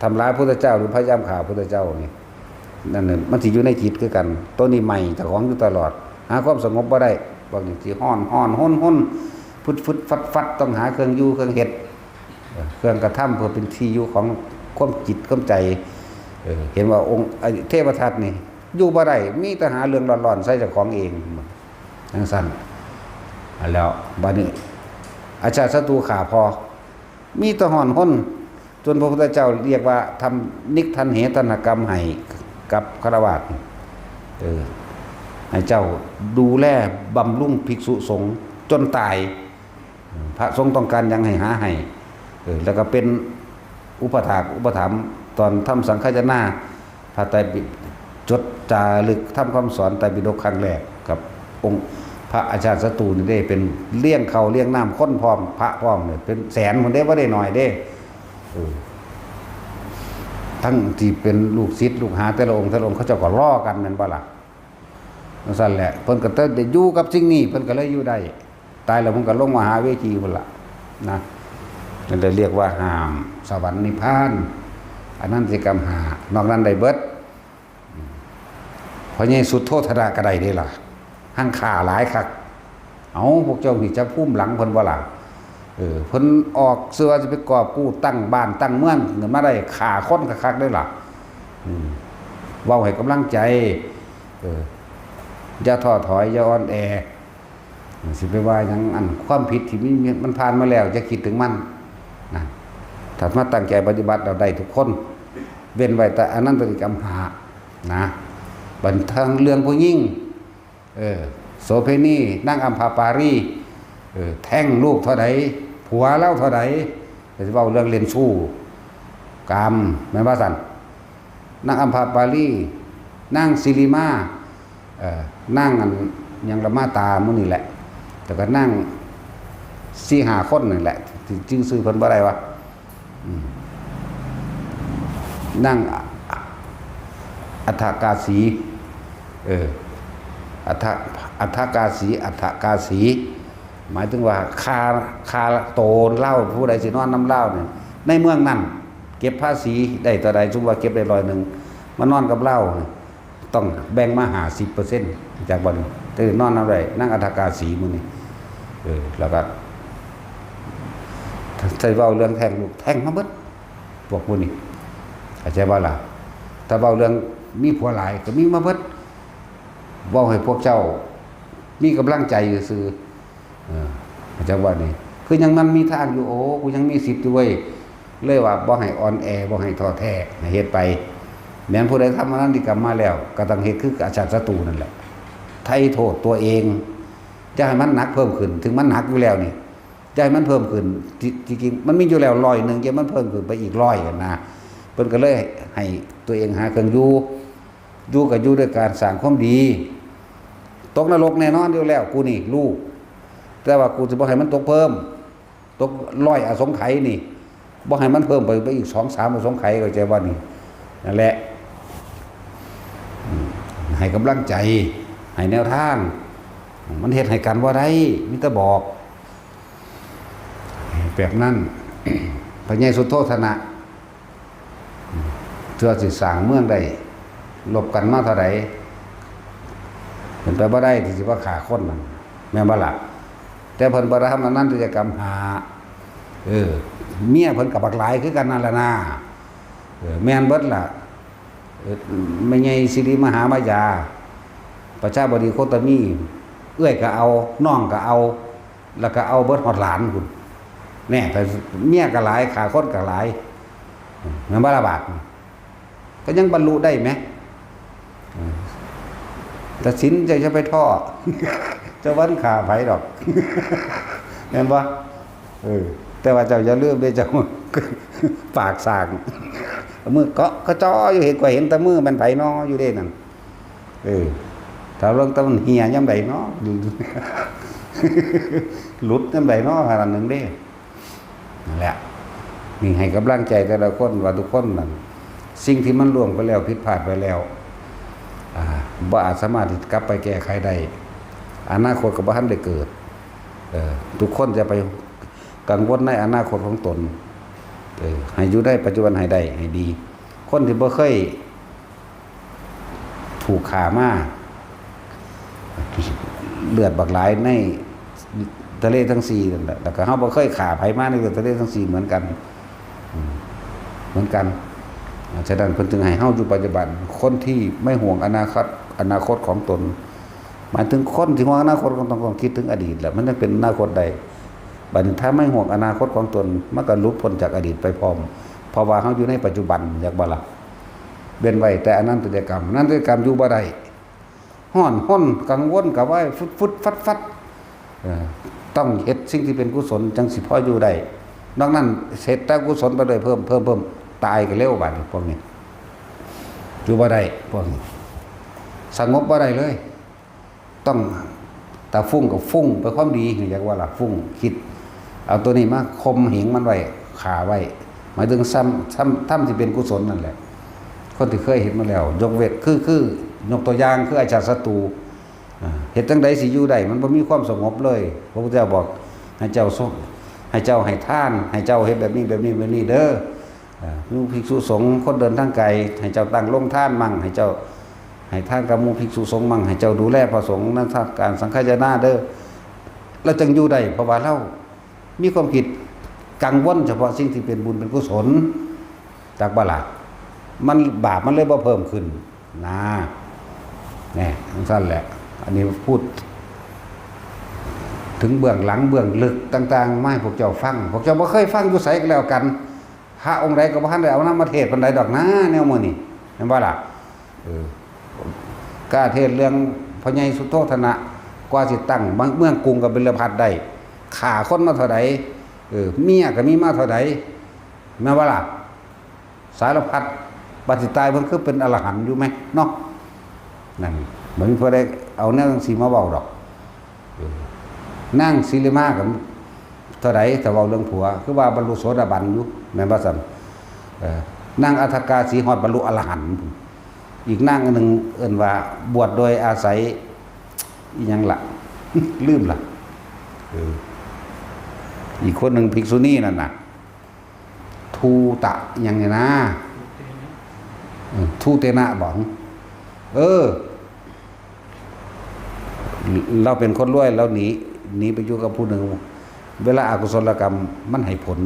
ทำร้ายพระพุทธเจ้า หรือพยายามฆ่าพระพุทธเจ้านี่ นั่นน่ะ มันสิอยู่ในจิตคือกัน ตัวนี้ไหม้เจ้าของอยู่ตลอด หาความสงบบ่ได้ พวกนี้สิฮ้อนฮ้อนฮ้นฮ้น ฟึดฟึดฟัดฟัด ต้องหาเครื่องอยู่เครื่องเฮ็ด เอ่อ เครื่องกระทำเพื่อเป็นที่อยู่ของความจิตความใจ เอ่อ เห็นว่าองค์ ไอ้เทพทัตนี่ อยู่บ่ได้ มีแต่หาเรื่องร้อนๆ ใส่เจ้าของเอง จั่งซั้น แล้วบัดนี้ อาชาติศัตรูฆ่าพ่อ มีแต่ฮ้อนฮ้น จนพระพุทธเจ้าเรียกว่าทำนิกทันเหทันกรรมให้กับฆราวาส เออ ให้เจ้าดูแลบำรุงภิกษุสงฆ์จนตาย พระสงฆ์ต้องการหยังให้หาให้ เออ แล้วก็เป็นอุปถากอุปถัมภ์ตอนทำสังฆายนา พระไตรปิฎก จดจารึกทำคำสอนไตรปิฎกครั้งแรกกับองค์พระอาชาติศัตรูนี่เด้ เป็นเลี้ยงข้าวเลี้ยงน้ำคนพร้อม พระพร้อมเนี่ย เป็นแสนพุ้นเด้ บ่ได้น้อยเด้ เออ ทั้งที่เป็นลูกศิษย์ลูกหาแต่ละองค์แต่ละองค์ เขาเจ้าก็รอกันแม่นบ่ล่ะ จั่งซั้นแหละ เพิ่นก็ได้อยู่กับสิ่งนี้ เพิ่นก็เลยอยู่ได้ ตายแล้วเพิ่นก็ลงมหาเวทีพุ้นล่ะ นะ นั่นเลยเรียกว่าห้ามสวรรค์นิพพาน อนันติกรรมห้า นอกนั้นได้เบิด พ่อใหญ่สุโธทนะก็ได้เด้ล่ะ หั้งฆ่าหลายคัก เอ้า พวกเจ้านี่จักภูมิหลังเพิ่นบ่ล่ะ เออ เพิ่นออกเสื้อว่าสิไปกอบกู้ตั้งบ้านตั้งเมืองขึ้นมาได้ ฆ่าคนคักๆ เด้ล่ะ อืม เว้าให้กำลังใจ เออ อย่าท้อถอย อย่าอ่อนแอ สิไปว่าหยัง อันความผิดที่มี มันผ่านมาแล้ว อย่าคิดถึงมัน นะ ถ้ามาตั้งใจปฏิบัติ เราได้ทุกคน เว้นไว้แต่อนันตริกรรมห้า นะ บัดทางเรื่องผู้หญิง เออ โสเภณี นางอัมพาปารี เออ แท้งลูกเท่าใด ผัวลาวเท่าใด ก็สิเว้าเรื่องเล่นชู้ กาม แม่นว่าซั่น นางอัมพาปาลี นางสิริมา เอ่อ นางอันหยังละมาตาหมู่นี่แหละ แล้วก็นางสี่ห้าคนนั่นแหละ ที่จื่อชื่อเพิ่นบ่ได้วะ อืม นางอัฏฐกาสี เออ อัฏฐ อัฏฐกาสี อัฏฐกาสี หมายถึงว่าค่า ค่าโตลาว ผู้ใดสินอนนำลาวเนี่ย ในเมืองนั้น เก็บภาษีได้เท่าใด สมมุติว่าเก็บได้ร้อยหนึ่ง มานอนกับลาวเนี่ย ต้องแบ่งมาห้าสิบเปอร์เซ็นต์ จากบ่อน แต่นอนนำได้ นางอัฏฐกาสีหมู่นี่ เออ แล้วก็ ถ้าเว้าเรื่องแท้งลูก แท้งมาเบิด พวกหมู่นี่ เข้าใจบ่ล่ะ ถ้าเว้าเรื่องมีผัวหลาย ก็มีมาเบิด เว้าให้พวกเจ้ามีกำลังใจซื่อๆ เออ เข้าใจบ่นี่ คือยังมันมีทางอยู่ โอ้ กูยังมีสิทธิ์อยู่เว้ย เลยว่าบ่ให้อ่อนแอ บ่ให้ท้อแท้ ให้เฮ็ดไป แม้นผู้ใดทำอนันติกรรมมาแล้ว ก็ต้องเฮ็ดคืออาชาติศัตรูนั่นแหละ ไถ่โทษตัวเอง อย่าให้มันหนักเพิ่มขึ้น ถึงมันหนักอยู่แล้วนี่ อย่าให้มันเพิ่มขึ้น ที่ ที่จริงมันมีอยู่แล้วร้อยหนึ่ง อย่ามันเพิ่มขึ้นไปอีกร้อยหั้นนะ เพิ่นก็เลยให้ตัวเองหาเครื่องอยู่ อยู่ก็อยู่ด้วยการสร้างความดี ตกนรกแน่นอนอยู่แล้ว กูนี่รู้ แต่ว่ากูสิบ่ให้มันตกเพิ่ม ตกร้อยอสงไขยนี่ บ่ให้มันเพิ่มไป ไปอีกสองสามอสงไขย เข้าใจบ่นี่ นั่นแหละ อืม ให้กำลังใจ ให้แนวทาง มันเฮ็ดให้กันบ่ได้ มีแต่บอก แบบนั้น พระใหญ่สุโธทนะ เทื่อสิสร้างเมืองได้ รบกันมาเท่าใด เป็นไปบ่ได้ที่สิมาฆ่าคนนั่น แม่นบ่ล่ะ แต่เพิ่นบ่ได้ทำอันนั้น กิจกรรมหา เออ เมียเพิ่นก็บักหลายคือกันนั่นล่ะนะ เออ แม่นเบิดล่ะ เออ แม่ใหญ่สิริมหามายา ประชาบดีโคตมี เอื้อยก็เอา น้องก็เอา แล้วก็เอาเบิดฮอดหลานพุ้น แน่ แต่เมียก็หลาย ฆ่าคนก็หลาย แม่นบ่ล่ะบาด ก็ยังบรรลุได้แหม เออ แต่ศีลเจ้าอย่าไปท้อ เจ้าบ่ฆ่าไผดอก แม่นบ่ เออ แต่ว่าเจ้าอย่าลืมเด้อ เจ้า ปากสร้าง มือเกาะกระจออยู่ เห็น ก็เห็นแต่มือมันไผน้ออยู่เด้นั่น เออ ถ้าเรื่องแต่มันเหี่ยยามใดน้อ หลุดยามใดน้อ ขนาดหนึ่งเด้ นั่นแหละ นี่ให้กำลังใจแต่ละคนว่าทุกคนนั่น สิ่งที่มันล่วงไปแล้ว ผิดพลาดไปแล้ว อ่า บ่อาจสามารถที่กลับไปแก้ไขได้ อนาคตก็บ่ทันได้เกิด เออ ทุกคนจะไปกังวลในอนาคตของตน เออ ให้อยู่ในปัจจุบันให้ได้ ให้ดี คนที่บ่เคย ถูกฆ่ามา เลือดบักหลายในทะเลทั้งสี่นั่นแหละ แล้วก็เฮาบ่เคยฆ่าไผมาในทะเลทั้งสี่เหมือนกัน อืม เหมือนกัน ฉะนั้นเพิ่นจึงให้เฮาอยู่ปัจจุบัน คนที่ไม่ห่วงอนาคต อนาคตของตน หมายถึงคนที่ห่วงอนาคตของตน ต้องคิดถึงอดีตแหละ มันยังเป็นอนาคตได้ บัดนี้ถ้าไม่ห่วงอนาคตของตน มันก็หลุดพ้นจากอดีตไปพร้อม เพราะว่าเฮาอยู่ในปัจจุบัน อยากบ่ล่ะ เว้นไว้แต่อนันตริยกรรม อนันตริยกรรมอยู่บ่ได้ ฮ้อนฮน กังวลกระวาย ฟึดฟึดฟัดฟัด เอ่อ ต้องเฮ็ดสิ่งที่เป็นกุศล จังสิพออยู่ได้ นอกนั้นเฮ็ดแต่กุศลไปเลย เพิ่ม เพิ่ม เพิ่ม ตายกันเร็วบาดนี้พวกนี้ อยู่บ่ได้ พวกนี้ สงบบ่ได้เลย ต้อง ถ้าฟุ้งก็ฟุ้งไปความดี อยากว่าล่ะ ฟุ้งคิด เอาตัวนี้มาข่มเหงมันไว้ ฆ่าไว้ หมายถึงซ้ำ ซ้ำ ทำที่เป็นกุศลนั่นแหละ คนที่เคยเห็นมาแล้ว ยกเว้น คือ คือ ยกตัวอย่าง คืออาชาติศัตรู อ่า เฮ็ดจั่งใดสิอยู่ได้ มันบ่มีความสงบเลย พระพุทธเจ้าบอก ให้เจ้าสง- ให้เจ้าให้ทาน ให้เจ้าเฮ็ดแบบนี้ แบบนี้ แบบนี้เด้อ อ่า หมู่ภิกษุสงฆ์คนเดินทางไกล ให้เจ้าตั้งโรงทานมั่ง ให้เจ้าให้ทานกับหมู่ภิกษุสงฆ์มั่ง ให้เจ้าดูแลพระสงฆ์ในการสังฆายนาเด้อ แล้วจั่งอยู่ได้ เพราะว่าเรามีความคิดกังวลเฉพาะสิ่งที่เป็นบุญเป็นกุศล จักบ่ล่ะ มันบาปมันเลยบ่เพิ่มขึ้นนะ แน่ จั่งซั่นแหละ อันนี้พูดถึงเบื้องหลังเบื้องลึกต่างๆ มาให้พวกเจ้าฟัง พวกเจ้าบ่เคยฟังอยู่ไสก็แล้วกัน พระองค์ใดก็บ่ทันได้เอานำมาเทศน์ปานใดดอกนะ แนวมื้อนี้ แม่นบ่ล่ะ เออ กล้าเทศน์เรื่องพ่อใหญ่สุโธทนะ กว่าสิตั้งเมืองกรุงกบิลพัสดุ์ได้ ฆ่าคนมาเท่าใด เออ เมียก็มีมาเท่าใด แม่นบ่ล่ะ สารพัด บัดสิตายเพิ่นคือเป็นอรหันต์อยู่แหมเนาะ นั่น บ่มีผู้ใดเอาแนวจั่งซี้มาเว้าดอก เออ นางสิริมาก็เท่าใด ถ้าเว้าเรื่องผัว คือว่าบรรลุโสดาบันอยู่ แม่นบ่ซั่น เออ นางอัฏฐกาสีฮอดบรรลุอรหันต์ อีกนางอันหนึ่งเอิ้นว่าบวชโดยอาศัย อีหยังล่ะ ลืมล่ะ เออ อีกคนหนึ่งภิกษุณีนั่นน่ะ ทูตะหยังเนี่ยนะ เออ ทูเตนะบอก เออ เราเป็นคนรวย เราหนี หนีไปอยู่กับผู้หนึ่ง เวลาอากุศลกรรมมันให้ผล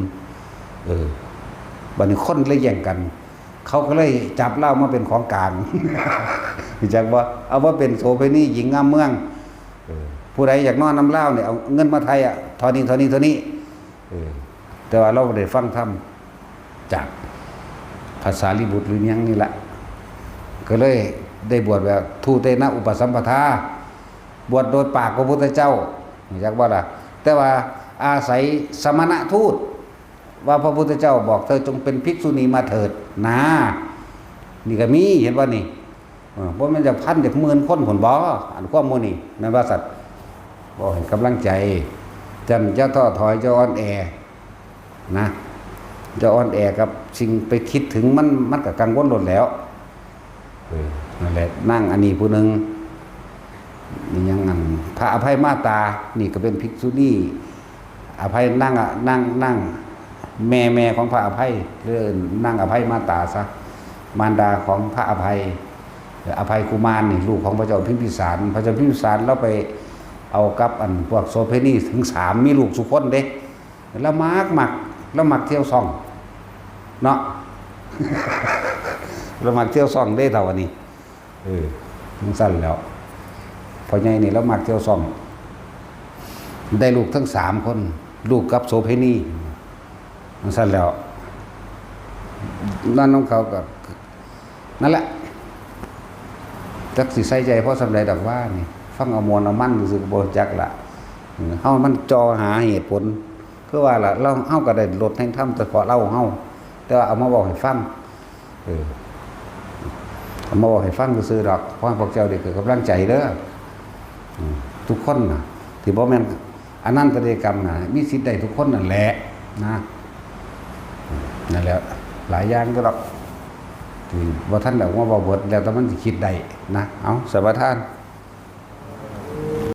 เออ บัดนี้คนเลยแย่งกัน เขาก็เลยจับลาวมาเป็นของกลาง รู้จักบ่ เอามาเป็นโสเภณีหญิงงามเมือง เออ ผู้ใดอยากนอนนำลาวเนี่ย เอาเงินมาไถ่อะ เท่านี้ เท่านี้ เท่านี้ เออ แต่ว่าเราได้ฟังธรรมจากพระสารีบุตรหรือหยังนี่แหละ ก็เลยได้บวชแบบทูเตนะอุปสัมปทา บวชโดยปากพระพุทธเจ้า รู้จักบ่ล่ะ แต่ว่าอาศัยสมณทูต ว่าพระพุทธเจ้าบอกเธอจงเป็นภิกษุณีมาเถิด นะ นี่ก็มี เห็นบ่นี่ เออ บ่แม่นจักพันจักหมื่นคนพุ้นบ่ อันความหมู่นี้ แม่นว่าซั่น บ่ให้กำลังใจ จั่งอย่าท้อถอย อย่าอ่อนแอ นะ อย่าอ่อนแอกับสิ่งไปคิดถึงมัน มันก็กังวลโลดแหล้ว เออ นั่นแหละ นางอันนี้ผู้หนึ่ง นี่ยังอัน พระอภัยมาตา นี่ก็เป็นภิกษุณี อภัยนางอะ นาง นาง แม่ แม่ของพระอภัย หรือนางอภัยมาตาซะ มารดาของพระอภัย อภัยกุมารนี่ ลูกของพระเจ้าพิมพิสาร พระเจ้าพิมพิสารลาวไปเอากับอันพวกโสเภณีถึงสาม มีลูกซุคนเด้ ลาวมัก มัก ลาวมักเที่ยวซ่อง เนาะ ลาวมักเที่ยวซ่องเด้ เฒ่าอันนี้ เออ จั่งซั่นแหล้ว พ่อใหญ่นี่ลาวมักเที่ยวซ่อง ได้ลูกทั้งสามคน ลูกกับโสเภณี จั่งซั่นแหล้ว นั่นของเขาก็ นั่นแหละ จักสิใส่ใจพอส่ำใดดอกว่านี่ ฟังเอาม่วนเอามันซื่อๆ ก็บ่รู้จักละ เออ เฮามันจ่อหาเหตุผล คือว่าล่ะ ลาว เฮาก็ได้รสแห่งธรรมเฉพาะลาวเฮา แต่ว่าเอามาเว้าให้ฟัง เออ เอามาเว้าให้ฟังซื่อๆ ดอก ขอให้พวกเจ้าได้เกิดกำลังใจเด้อ อืม ทุกคนน่ะ ที่บ่แม่นอนันตริยกรรมน่ะ มีสิทธิ์ได้ทุกคนนั่นแหละ นะ นั่นแหละ หลายอย่างก็ดอก ที่บ่ทันได้ว่าเว้าเบิด แล้วแต่มันสิคิดได้นะ เอา สมาทาน